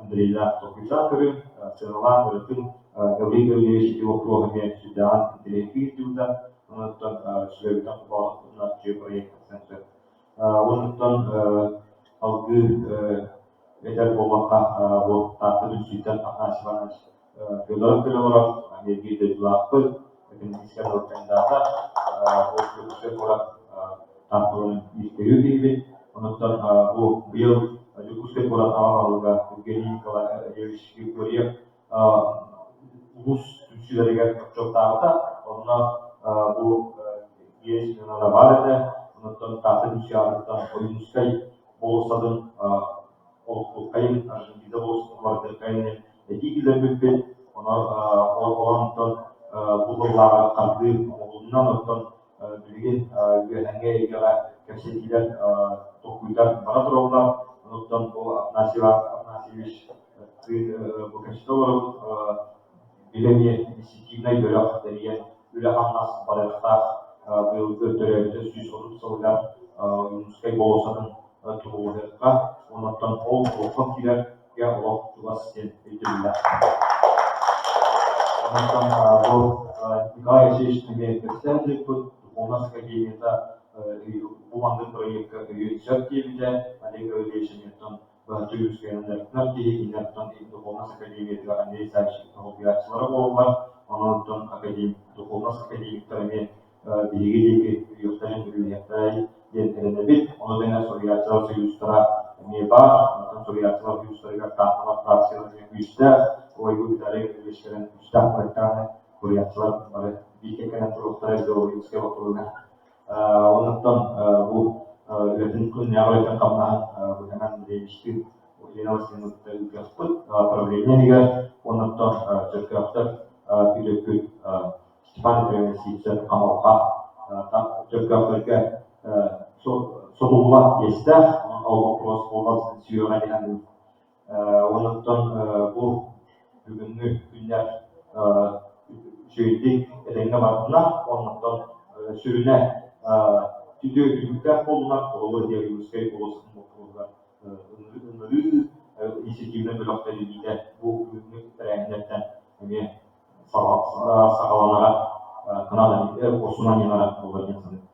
Speaker 9: Андрейдаах толкуйдаах көрүҥ, сыаналаах ырытыҥ Гаврил Гаврильевич ити боппуруоһу эмиэ сүрдээҕин интэриэһиргии ыытыыбыта. Онон сүбэбитин холбоотохпутуна үчүгэй проект тахсан сөп. Онуттан салгыы этэр буоллахха, бу Таатта түмсүүттэн Афанасий Иванович Федоров кэлэ олорор, эмиэ биир дойдулаахпыт, экономическай наука кандидата, ол Дьокуускай куорат Таатталарын бииртэһии киһибит. Онуттан бу быйыл Дьокуускай куорат аҕа баһылыга Евгений Николаевич Григорьев улуус түмсүүлэригэр отчуоттаабыта. Онно бу Гея Семеновна баар этэ. Онуттан Таатта түмсүү аатыттан Ойуунускай болуоссатын олохтуоххайын, Аржантина болуоссатын уларытыаххайын этии киллэрбиппит. Онон онтон бу тыллааҕы хардыы оҥоһулунна. Онтон билигин үөһээҥҥи эйгэҕэ кэпсэтиилэр толкуйдар бара тураллар. Онуттан бу Афанасий Афанасьевич бу кэпсэтэ олоробут. Били эмиэ инститивнай бөлөх тэрийэн үлэ-хамнас барыахтаах быйылгы төрөөбүтэ 130 сылыгар Ойуунускай болуоссатын туруулаһыахха, онуттан ол олоххо киирэргэ олох чугас диэн өйдөбүллээх. Онтон бу Николай Алексеевич эмиэ кэпсээн ыыппыт Духовность академията бу маннык проекка өйүөн сөп диэбитэ. Олег Гаврильевич эмиэттэн быһаччы Ойуунускайынан дьарыктанар киһи, кинилэртэн Духовность академиятыгар Андрей Саввич солбуйааччылара буолаллар. Онон Духовность академиктара эмиэ биһиги диэки өйүөхтэрин, үлэлиэхтэрэй диэн эрэнэбит. Ону тэҥэ суруйааччылар союзтара эмиэ баар. Онтон суруйааччылар союзтарыгар таатталар фракциялар эмиэ күүстээх. Ойгу Виталий Ильич кэлэн күүстээх проектааны суруйааччылар бары биир кэккэнэн туруохтара идеологическай боппуруоһугар. Оннуктан бу үлэтин күннээҕи үлэтин хамнаһын Быһанан Андреевичтыын Елена Васильевна ыытыахпыт правление иһигэр. Оннуктан Чөркөөхтөр күтүөккүт Степан Ефремович Сивцев Хамалха Чөркөөхтөргө сотуллубат иэстээх, онон ол боппуруос буолбат сүһүөҕэ диэн Онуттан бу бүгүҥҥү күннэр үчүгэйдик этэҥҥэ бардынар, оннуттан сүрүнэ үтүө түмүктээх буоллунар, холобур Диагностическай болуоссатын боппуруоһугар ыҥырыы инициативнай бөлөх тэриллиитэ бу бүгүҥҥү тэрээһиннэртэн эмиэ саҕаланара Канада курсунан ньымара буолар диэн саныыбын.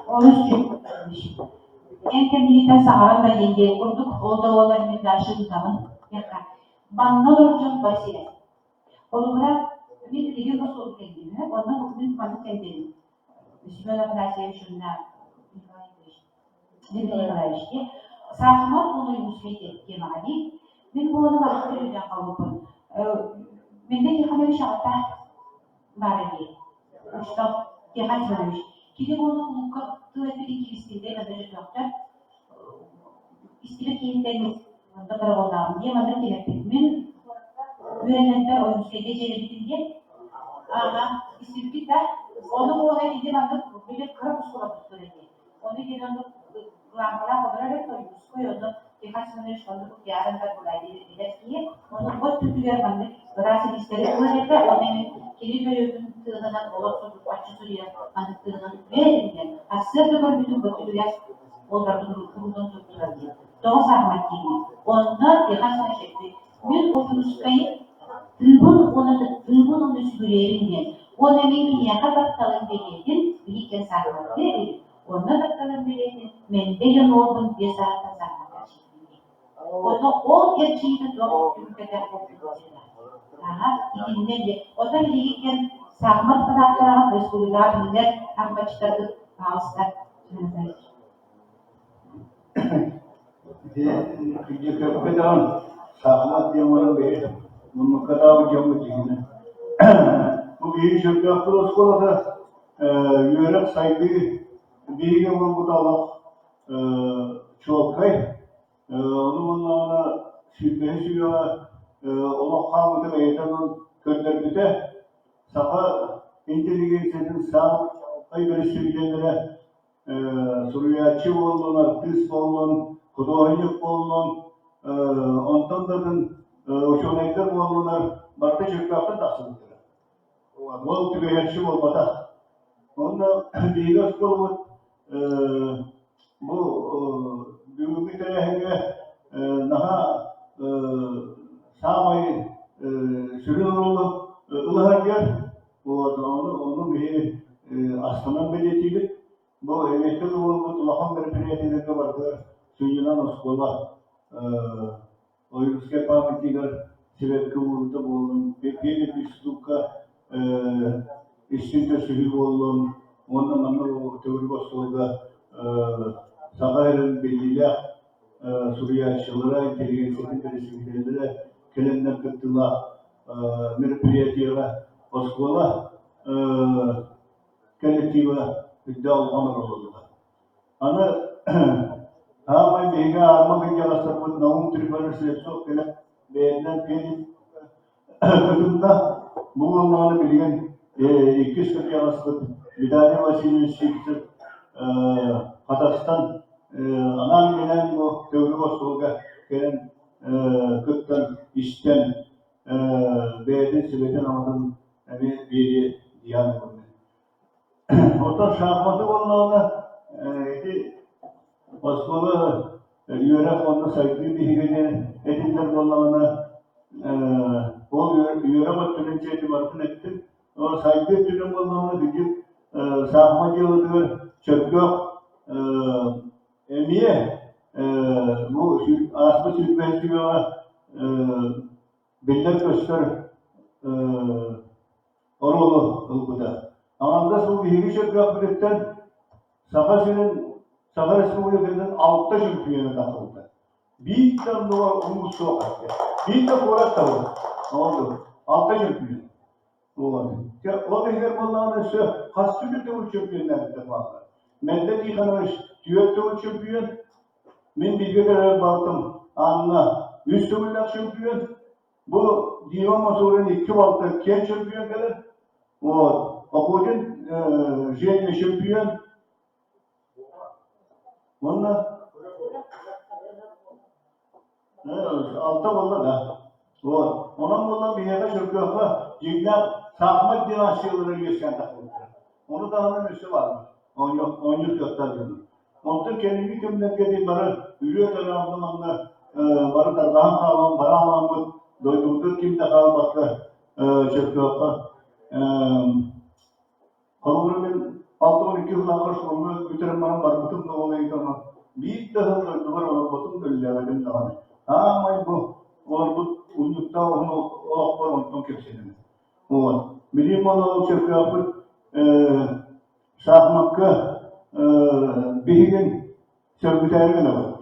Speaker 2: Олус Эн кэмигиттэн саҥаран да диэн диэн курдук, ол да буоллар мин дальше ыытабын диэххэ. Манна олорор дьон бары сирэ. Холобура, мин билигин остуолга кэллим, онно мин маннык кэлбэтим. Семен Афанасьевич уонна Николай Николаевич Дмитрий Николаевич диэн саахымат уонна Ойуунускай диэн темаҕа дии. Мин буолан барыта өйдөөн хаалбыппын. Менде Тихонович аҕата баара дии. Учуутал Тихон Семенович. Кини буолан кулуупка тыл эппитин кииристиирдэ манна дьонноохтор истибит киһиттэн манна дороҕоллооҕум диye манна кэлэппит. Мин үөрэнэрбэр Ойуунускайга дьиэлэбитим диэн ааҕа истибиккит да ону буолан ити маннык били кыра оскуола туттар этэ. Ону диэн оннук кылаампалаах олорор эбит Ойуунускай онно Тихон Семенович оннук пиарындар буолай эдэр киһи. Ону от түтүгэр маннык ыраас илиистэри ылар этэ. Оны мин кини бөрүөтүн тыаһынан олох сотуппаччы суруйан маннык тыаһынан үөрэтинэн сарсыарда көрбүтүм бу түтүгэр ол барытын урутун туттарар диэн. Тоҕо саахымат диибин. Онно Тихон Семенович эппит мин Ойуунускайы тыыбын уонна тыыбын уонна сүгүрүйэбин диэн. Уонна мин киниэхэ тапталым бэлиэтин биһиккэн саахыматтыа эбит. Онно тапталым бэлиэтин Мэндэ уолбун биэс ааттан саахымакка эрчийдим диэн. Ону ол эрчийиитэ туох түмүктэтэх буолбут диэн. Аха, итиннэ диэн. Оттон билигин саахымат фанаттара республикаҕа биллэр саахыматчыттаргыт паҕалыста.
Speaker 3: Ити саахымат диэн баран биһи муннуккатаабыт дьоммут дьиҥинэн. Бу биһиги Чөркөөхпүт оскуолата үөрэх сайдыы биһиги буолбута олох чуолкай. Ону буоллаҕына сүүрбэһис үйэҕэ олох хаамыыта бэйэтэ онон көрдөрбүтэ. Саха интеллигенциятын саамай чаҕылхай бэрэстэбиитэллэрэ суруйааччы буоллун, артыыс буоллун, худуоһунньук буоллун, онтон да атын учуонайдар буоллунар, барыта Чөркөөхтөн тахсыбыттара. Ол түбэһиэхчи буолбатах. Онно биһиги оскуолабыт
Speaker 10: Бу бүгүҥҥү тэрээһиҥҥэ наһаа саамай сүрүн оруолу ылыһаргар вот ону ону биһи астынан бэлиэтиибит. Бу эбиэккэ буолбут улахан мероприятиеларга барытыгар сүнньүнэн оскуола Ойуунускай памятнигар сибэкки ууруута буоллун, пединститукка истиҥ көрсүһүү буоллун уонна манна төгүрүк остуолга Саха сирин биллиилээх суруйааччылара, интеллигенциятын бэрэстэбиитэллэрэ кэлэннэр кыттыылаах мероприятиеҕа оскуола коллектива үрдээх улахан оруолланна. Аны саамай биһиги аарыма кырдьаҕастарбыт Наум Трифонович Слепцов кэлэн бэйэтинэн кытынна. Бу буоллаҕына билигин иккис кырдьаҕаспыт Виталий Васильевич Сивцев Хатастан анаан-минээн бу төгүрүк остуолга кэлэн кыттан истэн бэйэтин сүбэтин-аматын эмиэ биэриэ диэн Оттон шахматы буоллаҕына ити оскуола үөрэх уонна сайдыы биһигэ диэн этиллэр буоллаҕына ол үөрэх өттүнэн дьиэти барытын эттим. Сайдыы өттүнэн буоллаҕына билигин саахымат дьыалатыгар Чөркөөх эмиэ бу ааспыт сүүрбэһис үйэҕэ биллэр-көстөр оруолу ылбыта. Аҥардас бу биһиги Чөркөөхпүтүттэн Саха сирин, Саха Республикатын алта чөмпүйүөнэ тахсыбыта. Биир да оннуга улуус суох этэ. Биир да куорат да суох. Алта чөмпүйүөн. Вот. Ол иһигэр буоллаҕына өссө хас түгүл төгүл чөмпүйүөннээбиттэр бааллар. Мэнде Тихонович түөрт төгүл чөмпүйүөн, мин бииргэ төрөөбүт балтым Анна үс төгүллээх чөмпүйүөн, Бу Дима Мазурин икки балта киэн чөмпүйүөн кэлэр. Вот. Охотин Женя чөмпүйүөн. Уонна алта буолла да. Вот. Онон буолла биһиэхэ Чөркөөххө дьиҥнээх саахымат династиялара үөскээн тахсыбыттара. Ону таһынан өссө бааллар. Оонньуур кыахтаах дьоннор. Онтон кэлиҥҥи кэмнэргэ ити бары үрүө тарааммын манна бары тарҕаһан хаалан барааламмыт дойдубутугар ким да хаалбакка Чөркөөххө холобура мин 62 сыллааҕы оскуоланы бүтэрэн баран барбытым да ол ыйытама биир да сыл дойдубар олорботум да үлэлээбэтим даҕаны саамай бу олорбут унньуктаах уһун олохпор онтон кэпсэнэбин вот билигин буолла ол Чөркөөхпүт Шахмакка биһигин сөргүтээри гынабыт.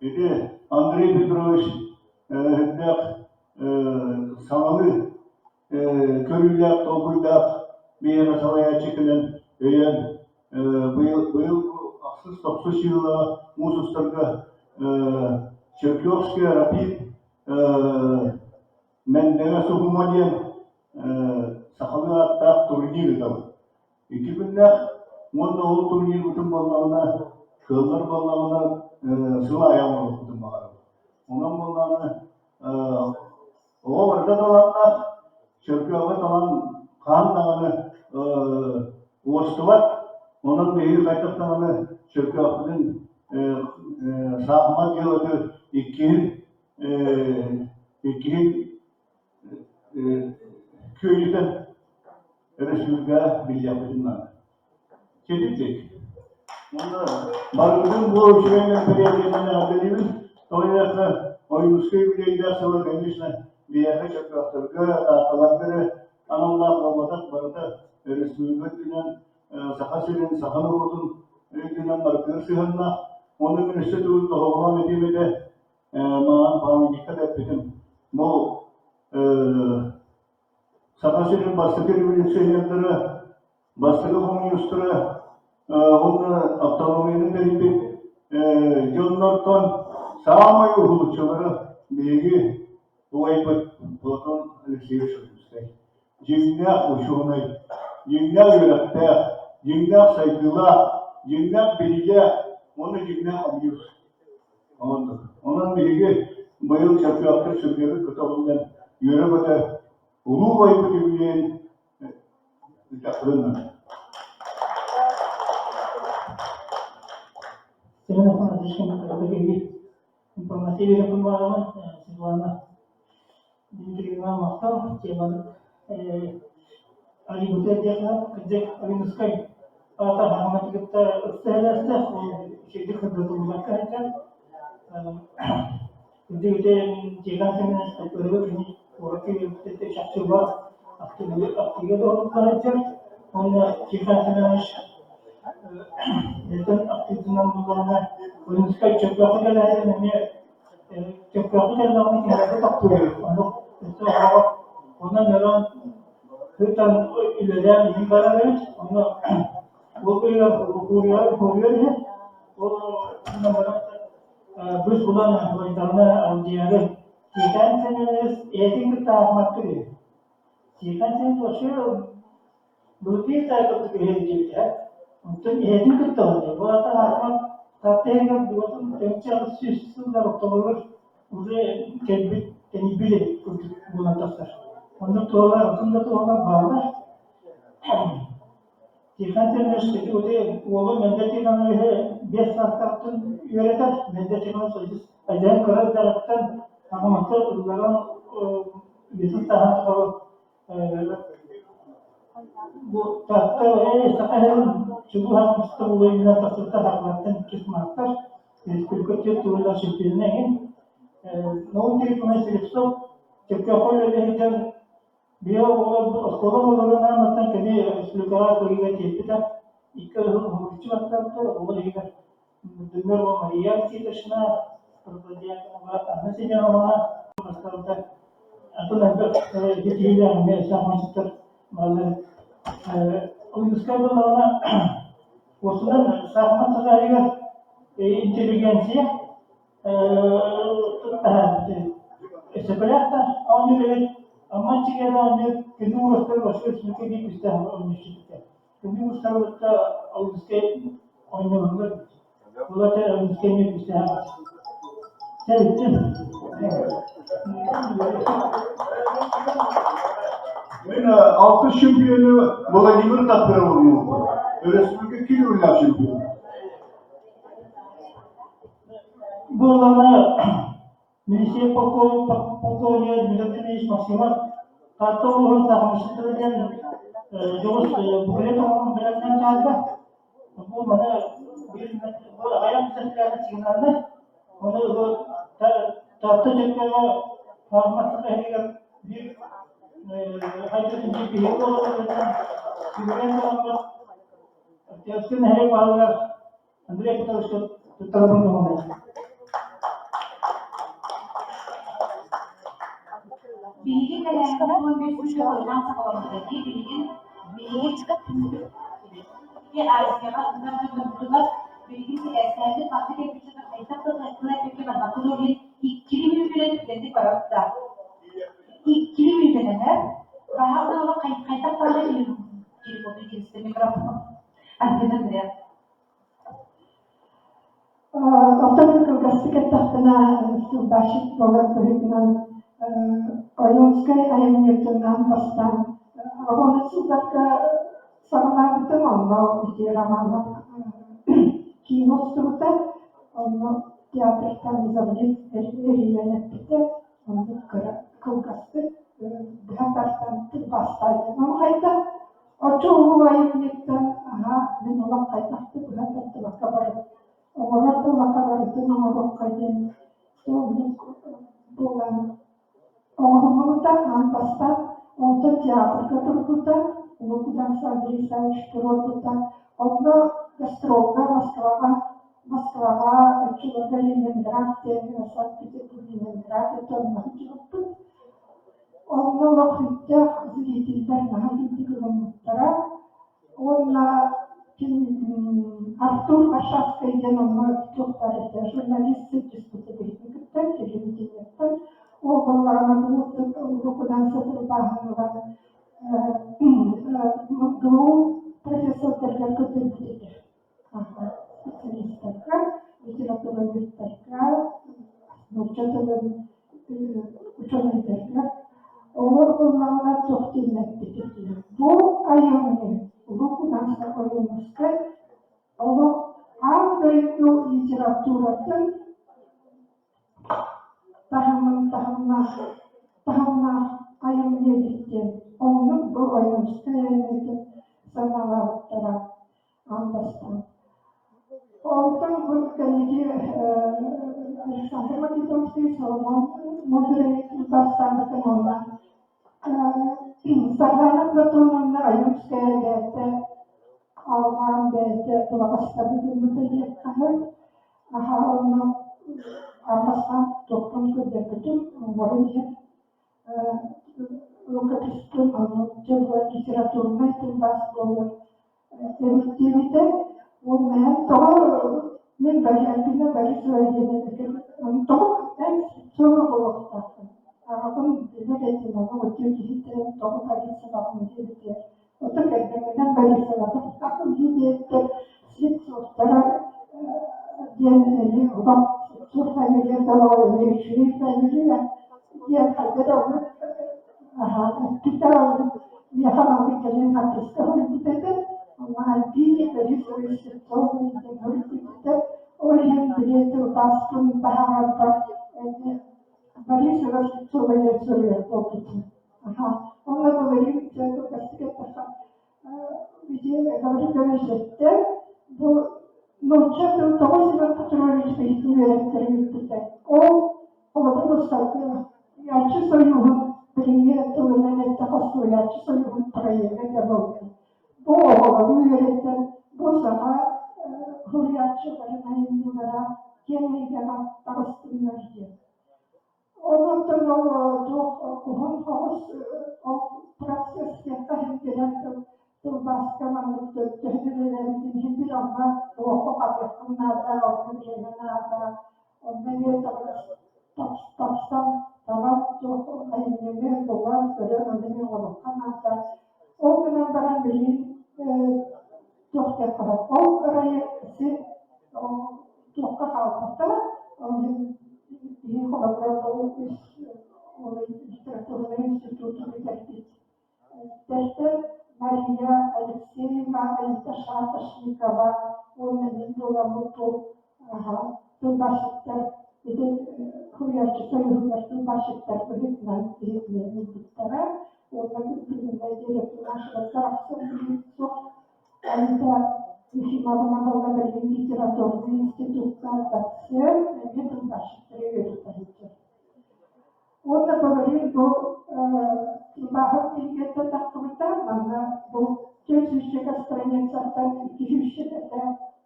Speaker 10: Ити Андрей Петрович үрдээх саҥалыы көрүүлээх, толкуйдаах биһиэхэ салайааччы кэлэн өйөөн быйыл быйыл ахсыс тохсус сыла муус устарга Черкесская рапид Мэндэрэ Суһума диэн сахалыы ааттаах турнир ыытабыт. Икки күннээх уонна ол турнирбытын буоллаҕына, кыаллар буоллаҕына сыл аайы оҥоруохпутун баҕарабыт. Онон буоллаҕына оҕо барыта талааннаах, Чөркөөҕө талан хаһан даҕаны уостубат. Онон биһиги хайдах даҕаны Чөркөөхпүтүн саахымат дьыалатыгар иккиһин иккиһин күөдьүтэн өрөспүүбүлүкэҕэ биллиэхпитин наада. Ситимтик. Уонна барыбытын бу үчүгэй мероприятиенэн эҕэрдэлиибин. Тоҕо диэтэххэ, Ойуунускай үбүлүөйдээх сыла, конечно, биһиэхэ Чөркөөхтөргө, Таатталарга эрэ аналлаах буолбатах, барыта өрөспүүбүлүкэ үрдүнэн Саха сирин, саха норуотун үрдүнэн барытыгар сыһыаннаах. Уонна мин өссө төгүл тоһоҕолоон этиэм этэ, маҕан памятникка да эппитим. Бу Саха сирин бастакы революционердара, бастакы хомуньуустара уонна автономияны тэрийбит дьоннортон саамай уһулуччулара биһиги убайбыт Платон Алексеевич Ойуунускай. Дьиҥнээх учуонай, дьиҥнээх үөрэхтээх, дьиҥнээх сайдыылаах, дьиҥнээх билиилээх уонна дьиҥнээх хомуньуус. Онон биһиги быйыл Чөркөөхтөр сүргэбит көтөҕүллэн үөрэ-көтө улуу убайбыт үбүлүөйүн ыытыахпытын наада.
Speaker 11: Семен Афанасьевич кытта информация биэрэн баҕарабын. Светлана Дмитриевна махтал. Теманы арыйбыта диэххэ, кырдьык Ойуунускай аата хаһааматы кытта ыкса сибээстээх, ол үчүгэйдик сырдатыллыбакка сылдьар. Кырдьык ити Тихон Семенович ырыа кини куоракка үөрбүтэ чахчы баар актыыга да сылдьар. Уонна Тихон Семенович бэйэтин актыытынан буллаҕына Ойуунускай Чөркөөххө кэлээһин эмиэ Чөркөөххө кэллэҕинэ кинилэргэ таптыыр Оннук өссө оҕоҕо онон өрөөн сытан үлэлээн иһин барар эбит. Онно ол быыһыгар хуруйар иһин ол гынан баран быыс булан буойдаҕына алдьыйары Тиэтээн Семенович эйэтин кытта аахмакка үһү. Тиэтээн Семенович вообще Былыргы таайбыт иһэр диэбитэ. Онтон иһэтин кытта оонньуур. Бу аата Ахмат Таатта иһигэр буотун тыһыынча 800 сыллар ортолоругар уже кэлбит, тэнийбит эбит курдук буолан тахсар. Оннук туһалар, атын да туһалар бааллар. Тихон Семенович ити уолу Мэндэ Тихоновиһы 5 саастаахтан үөрэтэр. Мэндэ Тихонович айдьаһын кыра эрдэҕиттэн Ахматта ылларан үйэтин сааһын тухары Бу Таатта саха ыһыаҕын чулуу хаамыста уларыйыынан тахсыбыта саҕалартан иккис маастар, республика түөрт төгүллээх чемпиона иһин Наум Трифонович Слепцов Чөркөөххө үлэлии сылдьан биһиги оҕолорбут оскуола оҕолорун ааннаттан кини республикаҕа кыайыыга тиэрпитэ. Икки ыһык уһулуччу бастаабыта, оҕолор иһигэр Дымырова Мария Никитична, Протодьяконова Анна Семеновна бастаабыта. Атын элбэх киһилээх эмиэ саахыматчыттар бааллар. Ойуунускай буоллаҕына, уопсайынан саахымат сахаайыгар интеллигенция Сөпөлөөх да оонньуур эбит, Амма Иччигэр оонньуур, күнү уурастар вообще республика биир күүстээх оонньууччу этэ. Күнү уурастар Ойуунускай оонньууллар Улата Ойуунускай эмиэ күүстээх Сэрүттүн.
Speaker 10: Мин алтыс чемпиону Владимир Таппыров оонньуубун. Өрөспүүбүлүкэ ким ыллаах чемпион?
Speaker 11: Буоллаҕына милиция полковнига Дмитрий Дмитриевич Максимов Таатта улууһун саахымаччыттара диэн дьоҕус буклет оҥорон бэлэмнээн таһаарда. Бу маны биир бу аҕыйах сэтилээх сигналлар. Ону бу Таатта Чөркөөҕө фармация иһигэр биир хайдах биир биһиги буолалларыттан сүбэлээн бараммыт Октябрьскай нэһилиэк баһылыгар Андрей Петровичка туттарабын көҥүлэ.
Speaker 2: Биһиги тэрээһиммит 15 күҥҥэ хойутаан саҕаламмыта дии билигин биһиги Азияҕа ыытар дьоннорбутугар билигин сибээстээбит ханнык кэлбит хайдах да тыл эппиккэ барбакка дуо диэн иккили мүнүүтэнэн түргэнник барабыт да иккили мүнүүтэнэн ээ баһаам да хайдах даҕаны телефону киристэ микрофон Альбина Андреевна
Speaker 12: Оттон кылгастык эттэхпинэ, тылбаасчыт буолар быһыытынан Ойуунскай айымньытын аан бастаан оҕону сылларга саҕалаабытым, онно ити Романов киинэ устубута, онно театртан завлит эрийэн эппитэ, оннук кыра кылгастык быһа тардан тылбаастаатым. Ону хайдах Оччо улуу айымньыттан аһаа мин олох хайдах да быһа тардыбакка баран оҥорор буоллахха барытын оҥоруохха диэн оннук буолан оҥоһуллубута аан бастаан. Онтон театрга турбута, Улуу Кудаҥса Андрей Исаевич туруорбута. Онно гастролга Москваҕа Москваҕа оччолорго Ленинград диэн Санкт-Петербург Ленинград этэ онно сылдьыбыппыт. Онно олох сүрдээх зрителлэр наһаа үчүгдүк ылыммыттара уонна ким Артур Аршавскай диэн онно туох баар этэ журналист сылдьыспыта биһигини кытта телевидениеттан ол буоллаҕына уруккунан сатырбааһын ылан МГУ профессордарыгар көрдөрбүт этэ специалистарга, литературоведтарга, нуучча тылын учуонайдарга олор буоллаҕына туох диэн эппитий бу айымньы Улуу Кудаҥса Ойуунускай олох аан дойду дойду литературатын таһымын таһымнаах таһымнаах айымньы эбит диэн оннук бу Ойуунускай айымньытын сыаналаабыттара аан бастаан. Онтон бу кэнники Александр Македонский Соломон Мудрый бастаабытын уонна Сардаана Платоновна Ойуунская бэйэтэ алҕаан бэйэтэ тулаҕастабыт гыммыта диэххэ Аһаа онно аан туохпун көрдөрбүтүм, оҥорон иһэн рукописпын онно дьэ литературнай тылбаас буолуон эбит диэбитэ. Уонна эн тоҕо мин Альбина Борисова диэн эбиккин тоҕо эн Слепцова буолуохтааххын аҕабын билэр этим ону үтүө киһитэ тоҕо Борисоваҕын диэбитэ. Ото кэргэнинэн Борисоваҕын диэбиттэр Слепцовтара диэн эмиэ улам Слепцов фамилия тоҕо эмиэ үчүгэй фамилия диэн хайда да оннук эппитэ миэхэ маннык кэлин артыыска суруйбут этэ. Онно Альбине Борисович Слепцова диэн суруйбут этэ. Ол иһин били тылбааспын таһаарарбар эмиэ Борисова Слепцова диэн суруйар буолбутум. Онно былырыын дьэ кылгастык эттэххэ ити Гаврил Иванович эттэ бу нуучча тыл тоҕо Семен Петрович биһиги үөрэттэрин ыыппыта. Ол холобур Суруйааччы сойууһун билиҥҥи тылынан эттэххэ Суруйааччы сойууһун проега да буолла. Бу оҕолору үөрэтэн, бу саха суруйааччыларын айымньылара киэҥ эйгэҕэ таҕыстыннар диэн. Онон ол туох уһун соҕус ол процесс диэххэ иһин билэн тылбааска маннык төһө үлэлээбитин иһин бил онно уокка хатыаххын наада, онно бириэмэ наада, онно эмиэ тапсан талан туох айымньыны булан көрөн ону эмиэ оҥоруохха наада. Ол гынан баран билигин туох диэххэ ол ырайы син туохха хаалбата, ол иһин киһи холобура бу үс литературнай институту бүтэрбит Тэртэн Мария Алексеева, Аита Шапошникова уонна мин буоламмыт бу тылбаасчыттар ити суруйааччы союһугар тылбаасчыттар быһыытынан иһитинэн ылбыттара уонна бүгүҥҥэ диэри нашего суох Аита Ефимовна буолла билигин литературнай институкка доцент, эмиэ тылбаасчыттары үөрэтэ сылдьар. Уонна былырыын бу тылбааһын кинигэттэн тахсыбыта, манна бу 400 страницаттан 200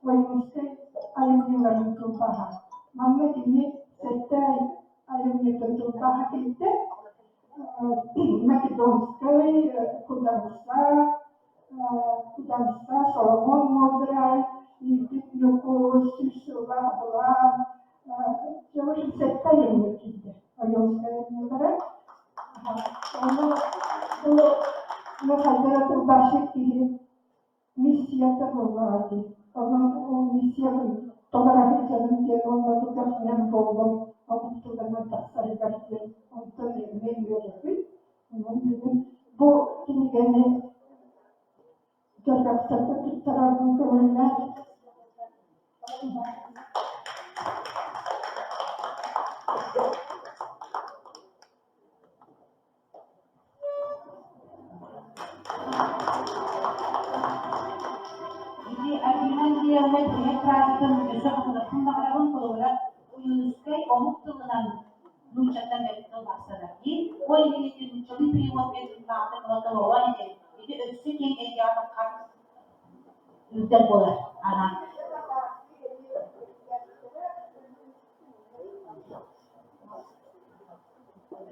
Speaker 12: Ойуунускай айымньыларын тылбааһа. Манна кини сэттэ айымньытын тылбааһа киирдэ. Македонскай, Куданса, Куданса, Соломон Муодрай, Ииппит Ньукуус, Сүүс сыллаах былаан, дьэ, в общем, сэттэ айымньы киирдэ. Ойуунускай айымньылара. Ону бу хайдара тылбаасчыт киһи миссията буоллаҕа дии. Онон ол миссиябын толоро сылдьабын диэн уонна бу көхсүнэн буоллум, омук тылынан тахсарыгар диэн онтон эмиэ үөрэбин. Онон бүгүн бу кинигэни дьарыктарга туттарарбын көҥүллээх.
Speaker 2: Ити Альбина Андреевна бүтэһик фразатын өссө хатылыахпын баҕарабын, холобура, Ойуунускай омук тылынан нууччаттан тылбаастанар дии. Ол иһин ити нууччалыы перевод диэн аата тоһоҕолоон этэр. Ити өссө киэҥ эйгэҕэ таххар үрдэл буолар. Аха.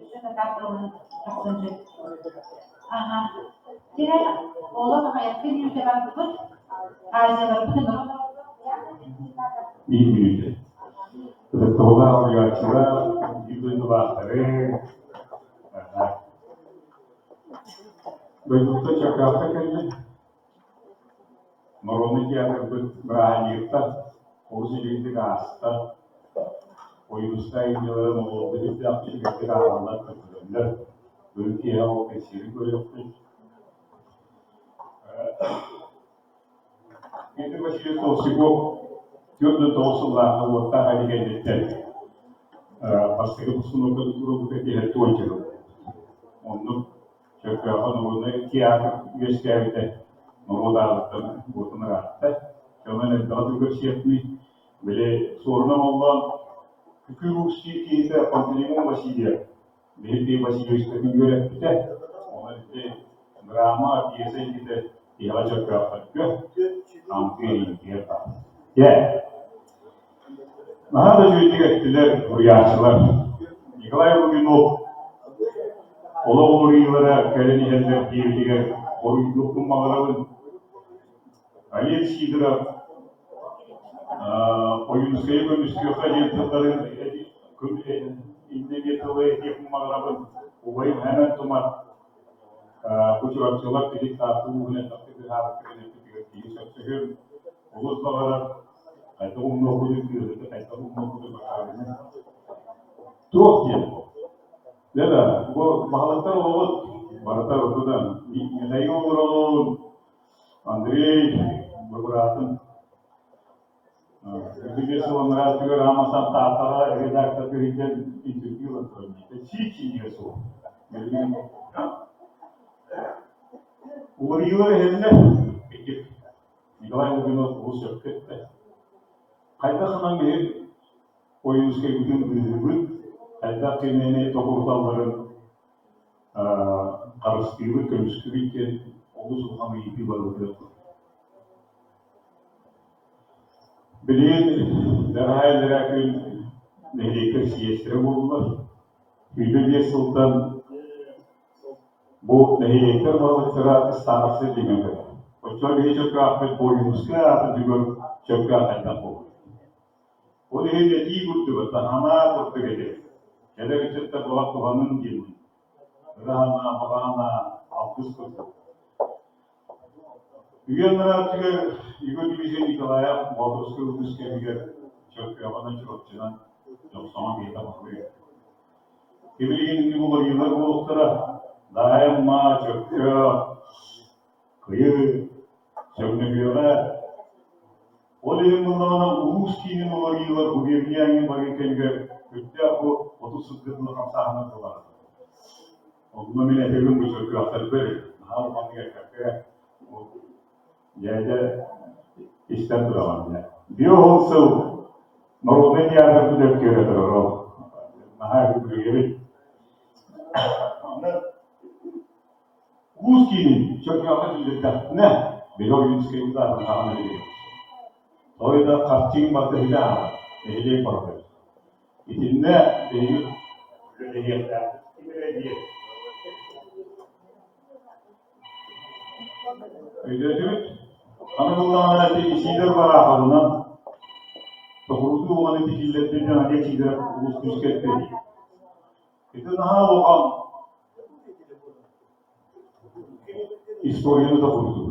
Speaker 2: Өссө татаар тылын тахсан сөп. Аха. Тирэ олох аҕыйахтыы мүнүүтэ барбыппыт. Азияларбыт ыҥыран
Speaker 13: Биир мүнүүтэ. Ытыктабыллаах суруйааччылар, биир дойдулаахтары, дойдуттан Чөркөөхтөн кэллим. Норуодунай театрбыт бырааһынньыгыттан олус үчүгэйдик ааста. Ойуунускай айымньыларын оҕолорго сүрдээх үчүгэйдик ааҕаллар, көрдөрөллөр. Бүгүн киэһэ ол кэнсиэри көрүөхпүт. Дмитрий Васильевич Толстяков. 49 сыллаахха уоттаах эри кэнниттэн бастакы постановка туруорбута киһи туонча Оннук Чөркөөхө норуодунай театр үөскээбитэ норуот ааҕыттан буотун ыраатта. Онон элбэҕи көрсүөхпүнүй. Били суоруна оҥоллоон Күкүр Уус киһитэ Пантелеймон Васильев биһиги Васильевичтарын үөрэппитэ. Онон ити драма, пьеса ититэ тиһэҕэ Чөркөөхтөргө Амтыа иитиэр Дьэ, наһаа да үчүгэйдик эттилэр суруйааччылар. Николай Лугинов олох уларыйыылара кэлэн иһэллэр диэбитигэр хоруйдуохпун баҕарабын. Олег Сидоров Ойуунускайы көмүскүөххэ диэн тылларын иннэ тылы этиэхпин баҕарабын. Убайым Хэмэн Тумат бу Чурапчылар тилик таатты ууһун элбэхтик ыһаабыттарын эппитигэр киһи сөпсөһүөм. Олус баҕарар, хайдах умнуохпутуй кыыһыты хайдах умнуохпутуй баҕарабын. Туох диэн? Дьэ да, бу баһылыктар олоҕут барыта уруккутан Михаил олоролун, Андрей быраатын Үтүгэ сыланнараатыгар Амасан Тааттаҕа редактор киһиттэн интервью ылан туран сиик-сиигэ суох. Уларыйыылар иһэллэр. Николай Лугинов олус сөпкө эттэ. Хайдах гынан биһи Ойуунускайбытын быыһыыбыт, хайдах кинини токуруталларын харыстыыбыт, көмүскүүбүт диэн олус улахан ыйытыы барбытыгар. Билигин бэҕэһээ иллэрээ күн нэһилиэктэр сийиэстэрэ буоллулар. 25 сылтан бу нэһилиэктэр баһылыктара ыстаарсай диэн кэлэр. Оччоҕо биһи Чөркөөхпүт Ойуунускай аатын сүгэр Чөркөөх хайдах буолуой? Ол иһин этии курдуга, таһанаа курдук этэ. Кэлэр ыччаттар баҕар туһанын диэн ыраһанаа, баҕаһанаа, алгыс курдук. Үйэ аннарааччыгар Егор Дмитриевич Николаев Боотурускай улуус кэмигэр Чөркөөҕүнэн Чурапчынан Дьохсоҕо киһитэ баһылыыр. Тибилигин инник уларыйыылар буолуохтара. Даайа-Амма, Чөркөөх, Кыйы, Сөҥнөһүөҕэ. Ол иһин буоллаҕына улуус киинин уларыйыылар губерния эҥин барыы кэмигэр үрдээх бу 30 сылгытыны хамсааһына тыллаата. Онно мин этэбин бу чөркөөхтөрбөр наһаа улаханнык эппэккэ дьээдьэ истэн тураҕын дьэ. Био сыл народнай театр күлэпкиэрэ турар ол. Наһаа үгүрүйэбит. Онно Улуус киинин Чөркөөххө киллэрдэхпинэ, били Ойуунускайбыт аатын хаһан эрэ Той да харчыҥ барыта ааҕар, нэһилиэк барыта. Итиннэ биһиги үлэлэһиэхтээхпит ким эрэ диэн. Өйдөөтүбүт? Аны буллаҕына ити Исидор Бараховынан Тоҕурутуу уоҕаны ити киллэрбитинэн Олег Сидоров улуус күүскэ эттэ дии. Ити наһаа улахан историяны да курдук.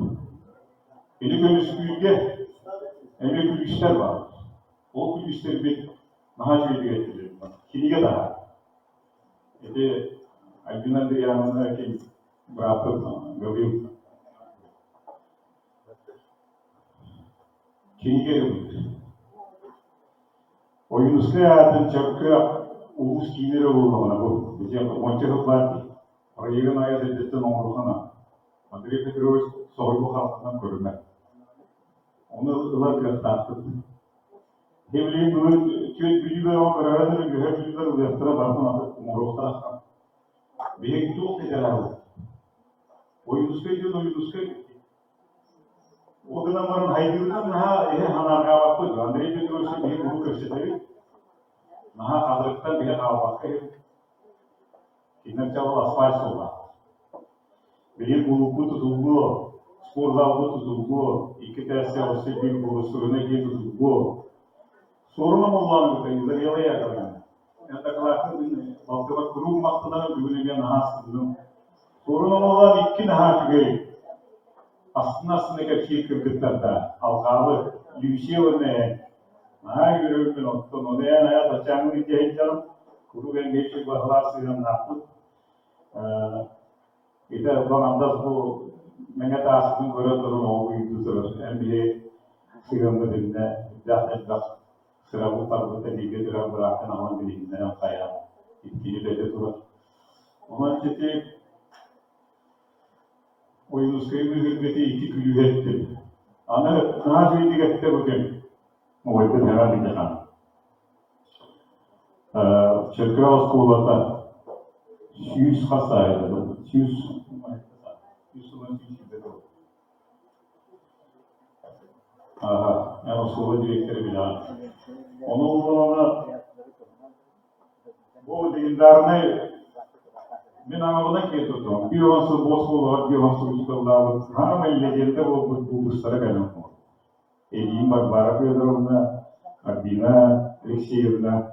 Speaker 13: Ини көмүскүүргэ эмиэ күлүүстэр баар. Ол күлүүстэрбит наһаа үчүгэйдик эттилэр. Кинигэ таһаар. Ити Альбина Андриановна ким бырааппыт Гаврил кинигэ ылбыт. Ойуунускай аатын Чөркөөх улуус киинэ эрэ буоллаҕына бу ити уонча сыл баар дии. Проегын айа сылдьыттан оҥоруохха Андрей Петрович соһуйбут харахтынан көрүмэ. Ону ылар кыахтаахпыт. Билигин бүгүн түөрт бүлүүгэ көрөрөн эрэ үөһэ бүлүүлэр ылыахтара барытын оҥоруохтаах. Биһиги туох да итэҕэл Ойуунускай диэн Ойуунускай Ол гынан баран хайдыырынан наһаа эһэ санаарҕаабаппыт. Андрей Петрович биһи куруук кэпсэтэбит. Наһаа хатырыктан биһи хаалбакка иһин. Кинилэр чабыл асфальт суоллаах. Билигин кулууппут тутуллуо, спортзалбыт тутуллуо, икки этээстээх өссө биир благоустроеннай дьиэ тутуллуо. Суоруна моллоон кытта Израила Яковлевна. Эн дакылааккын балтыбар куруук махтанарым, бүгүн эмиэ наһаа астынным. Суоруна моллоон икки наһаа үчүгэй астына-астына кэпсиир кыргыттарда алҕаабыт Люция уонна эн. Наһаа үөрөбүн оттон ону эн айа баччааҥҥын илдьэ сылдьаҕын, куруук эн биһиги баһылаах сыһыаннаахпыт. Ити Баҕандас бу мэҥэ тааспытын көрөн туран оҕо уйдуу турар. Эн биһи сыһыаммыт иннэ Сүрдээх элбэх сырабыл барбыта бииргэ турар бырааккын аҕалан билиһиннэрэн хайаан иккини бэтэ турар. Онон ити Ойуунускайы быыһыырга ити икки күлүүһү эттим. Аны наһаа үчүгэйдик эттэ бу ким? Убайбыт Иван Митяхан. Чөркөөх оскуолата 100 хас аайда 100 100 сылын Ааһа, эн оскуола дириэктэрэ билэҕин. Ону буоллаҕына бу легендарнай мин аҥабынан киэн туттабын. Биир уон сыл бу оскуолаҕа биир уон сыл учууталлаабыт саамай легенда буолбут быыбыстара кэлэн олорор. Эдьиийим Варвара Федоровна, Альбина Алексеевна,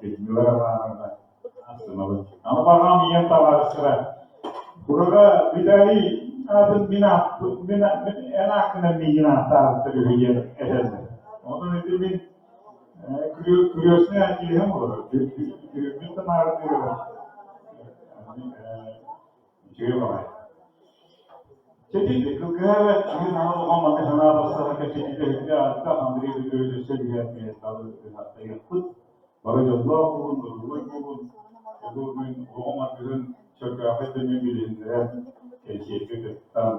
Speaker 13: Людмила Романовна астынабын. Аны барҕам ийэм табаарыстара Курага Виталий аатын мин мин эн ааккынан миигин ааттаабыттар үһү диэн этэллэр. Онон ити мин күрүөсүнэ киһим олорор. Күрүөммүт тамаарытыгар Үчүгэй баҕайы. Чэчирди кылгыһа киһи наһаа улахан маннык санаа тахсара кэпсэтиитэ үһүккэ ааттаах Андрей Петрович өссө биһиэхэ аттайыахпыт. Бары дьоллоох буолун, доруобай буолун. Бу мин оҕом аргыһын Чөркөөххө төннөн билиһиннэрэн, кэнсиэргэ кыттан,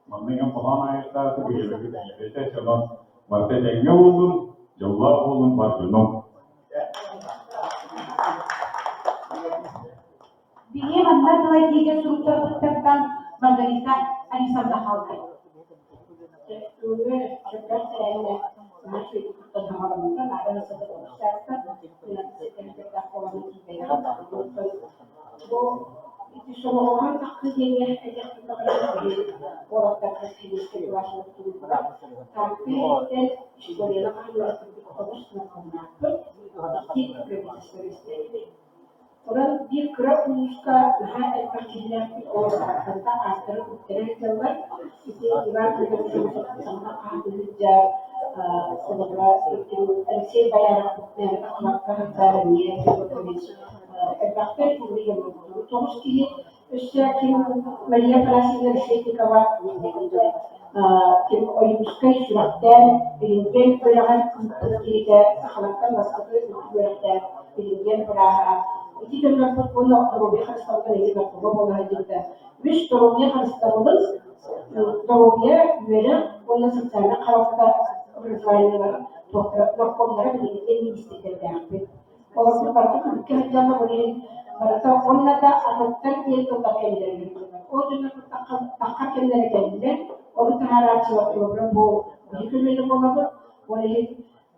Speaker 13: манна иҥэн хоһоон айыахтааты, бириэмэбит тиийбэтэ, онон барыта этэҥҥэ буоллун, дьоллоох буолун бар дьонум.
Speaker 2: Биһиги манна тыл этиигэ суруктарбыттартан Маргарита Алисовна хаалла.
Speaker 14: Бүгүҥҥү чөккөх тэрээһинэ наһаа үчүгэйдик туттан саҕаламмыта, наада сата Бу ити сомоҕолоһон тахсыы диэҥҥэ этиэхпин баҕарабын уолаттарга сэбиэскэй былаас олохтуурга Таатта иһиттэн историяны хаһан тоҕус наркомнаахпыт, икки правительство этибит. Онон биир кыра улууска наһаа элбэх киһилээхпит, ол ааттарга ааттара үктэнэ сылдьаллар. Ити Иван Федорович саҥа хаһан сылдьар, холобура, Алексей Бояров мээнэ тахсыбакка сылдьар эмиэ Федорович элбэхтэр итинник дьоннорбут. Тоҕус киһи өссө ким Мария Афанасьевна Решетникова ким Ойуунускай сүрэхтээн Билингэн үөрэҕэр ыыппыт киһитэ сахалартан бастакы үрдүк үөрэхтээх Билингэн бырааһа ити дьоннорбут уонна доруобуйа харыстабылын эмиэ наркома буола сылдьыбыта. Үс доруобуйа харыстабылын доруобуйа, үөрэх уонна социальнай харалта образованиелара туохтара наркомнара билиҥҥиттэн миниистирдэрдээхпит. Олорбут барыта күлүккэ сылдьаллар, ол иһин барыта уонна да атыттар диэн тыллар кэллэрин Ол дьоннорбут таххар кэмнэрэ кэллэ, ону таһаарааччылар холобура бу биһи көлүөнэ буолабыт, ол иһин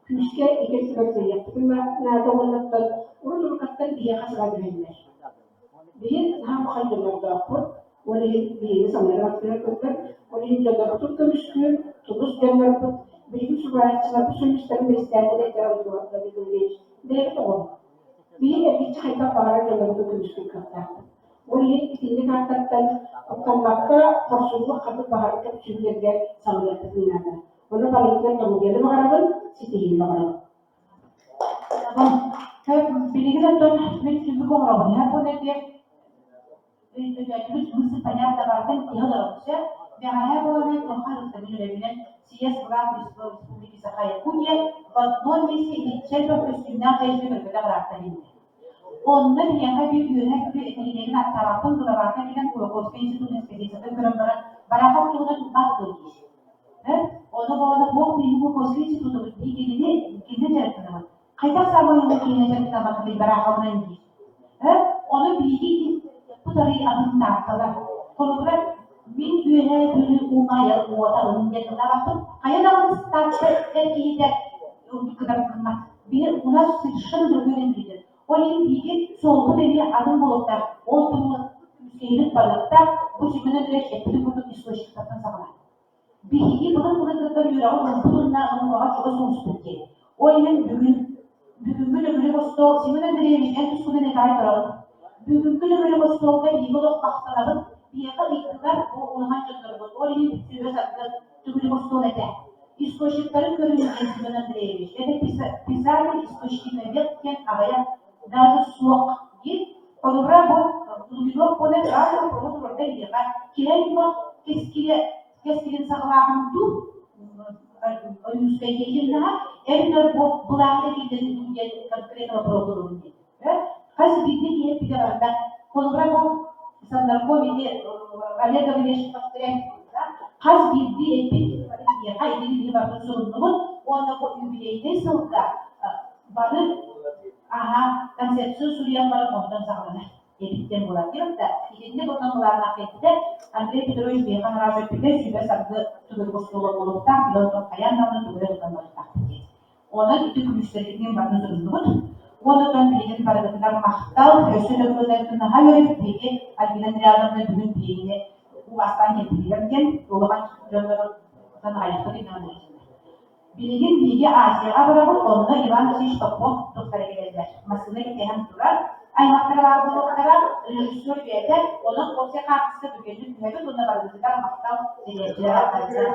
Speaker 14: күүскэ ити өттүгэр үлэлиэхпитин наада уоннаттан урут уруккаттан биһиэхэ саба түһэллэр. Биһи наһаа улахан дьоннордоохпут, ол иһин биһигини самнары баттыһар курдук, ол иһин дьоннорбутун көмүскүүр, тулус дьоннорбут, билигин субарааччыларбыт сөмүстэрин бэрэссэдээтэлэ этэр Владимир Владимирович бэйэбит оҕобут. Биһи эргиччи хайдах баҕарар дьоннорбутун көмүскүүр кыахтаахпыт. Ол иһин итинник ааттартан куттаммакка, хорсуннук ханнык баҕарар кэпсүүлэргэ салайыахпытын наада. Ону барытыгар доруобуйаны баҕарабын, ситиһиини баҕарабын.
Speaker 2: Билигин оттон мин түмүк оҥоробун. Иһэ буолла диэн өйдөтөөтүбүт смысл понятно барытын киһи олоробут сөп. Бэҕэһээ буолан туохха ырыттабын үлэбинэн съезд глав Республики Саха-Якутия в одном месте итиччэ элбэх көстүүмнээх женщина көрбөтөх ыраатта иннэ. Онно биһиэхэ биир үөһэ күлү этэринэгин аттаабаппын главака кэлэн Кулаковскай институтун экспедициятын көрөн баран Барахов туһунан бар дуо диир. Ону буолана туох биһиги Кулаковскай институтубут дии кинини кинини дьарыктанабыт. Хайдах саамай уһун киинэ дьарыктаммаккытый Бараховынан диир. Ону биһиги арый атын таатталар. Холобура, мин үөһээ Бүлүү умайар уота ылын диэн ыллаабаппын. Хайа даҕаны таатта эр киһитэ кытаргыммат. Биһи у нас совершенно другой менталитет. Ол иһин биһиги суолбут эмиэ атын буолуохтаах. Ол туһугар күүскэйбит барыахтаах. Бу Семен Андреевич эппитин курдук источниктартан саҕалаан. Биһиги былыр-былыргыттан үөрэҕи ылбыт уонна наукаҕа чугас оҥостубут диэн. Ол иһин бүгүн бүгүҥҥү төгүрүк остуол Семен Андреевич эн тускунан этаай көрөҕүн. Бүгүҥҥү төгүрүк остуолга биһиги олох махтанабыт. Биһиэхэ ыйдылар бу улахан дьоннорбут. Ол иһин сүбэ-саргы төгүрүк остуол этэ. Источниктарын көрүҥ диэн Семен Андреевич. Это писатель источниковед диэн аҕыйах даже суох диир. Холобура бу Лугинов буолан сразу вопрос турарда биһиэхэ киһи аймах кэскилэ кэскилин саҕалааһын дуу? Ойуунускай диэкиннэҕэ эбэтэр бу былааҕы киллэрин дуу диэн конкретно вопрос туруорун диэн. Хас биирдии киһи эппитэ барыта. Холобура бу Совнарком ити Олег Гаврильевич повторяет, хас биирдии эппит киһиэхэ итини биһи барытын суруннубут уонна бу юбилейнай сылга бары аһа концепция суруйан баран онтон саҕаланар эбиттэн буолар диэн да итинник онон былааннаах кэлбитэ Андрей Петрович биһиэхэ араас өттүгэр сүбэ-саргы төгүрүк остуола буолуохтаах билэ онтон хайаан даҕаны тугу эрэ тутан барыахтаахпыт диэн. Онон ити күлүүстэргитин барытын суруннубут. Уонна оттон билигин барыгытыгар махтал, өссө да кылгастык наһаа үөрүбүт биһиги Альбина Андриановна бүгүн биһигини убаастаан кэлбитигэр диэн улахан дьоннору аҕайахпыт иннинэ Билигин биһиги Азияҕа барабыт, онно Иван Васильевич Попов туттара кэлэллэр. Массыына кэтэһэн турар, аймахтара баар буолуохтара, режиссер бэйэтэ, онон уопсай хаартыска түргэнник түһэбит уонна барыбытыгар махтал тэрийээччилэр ааттарыттан.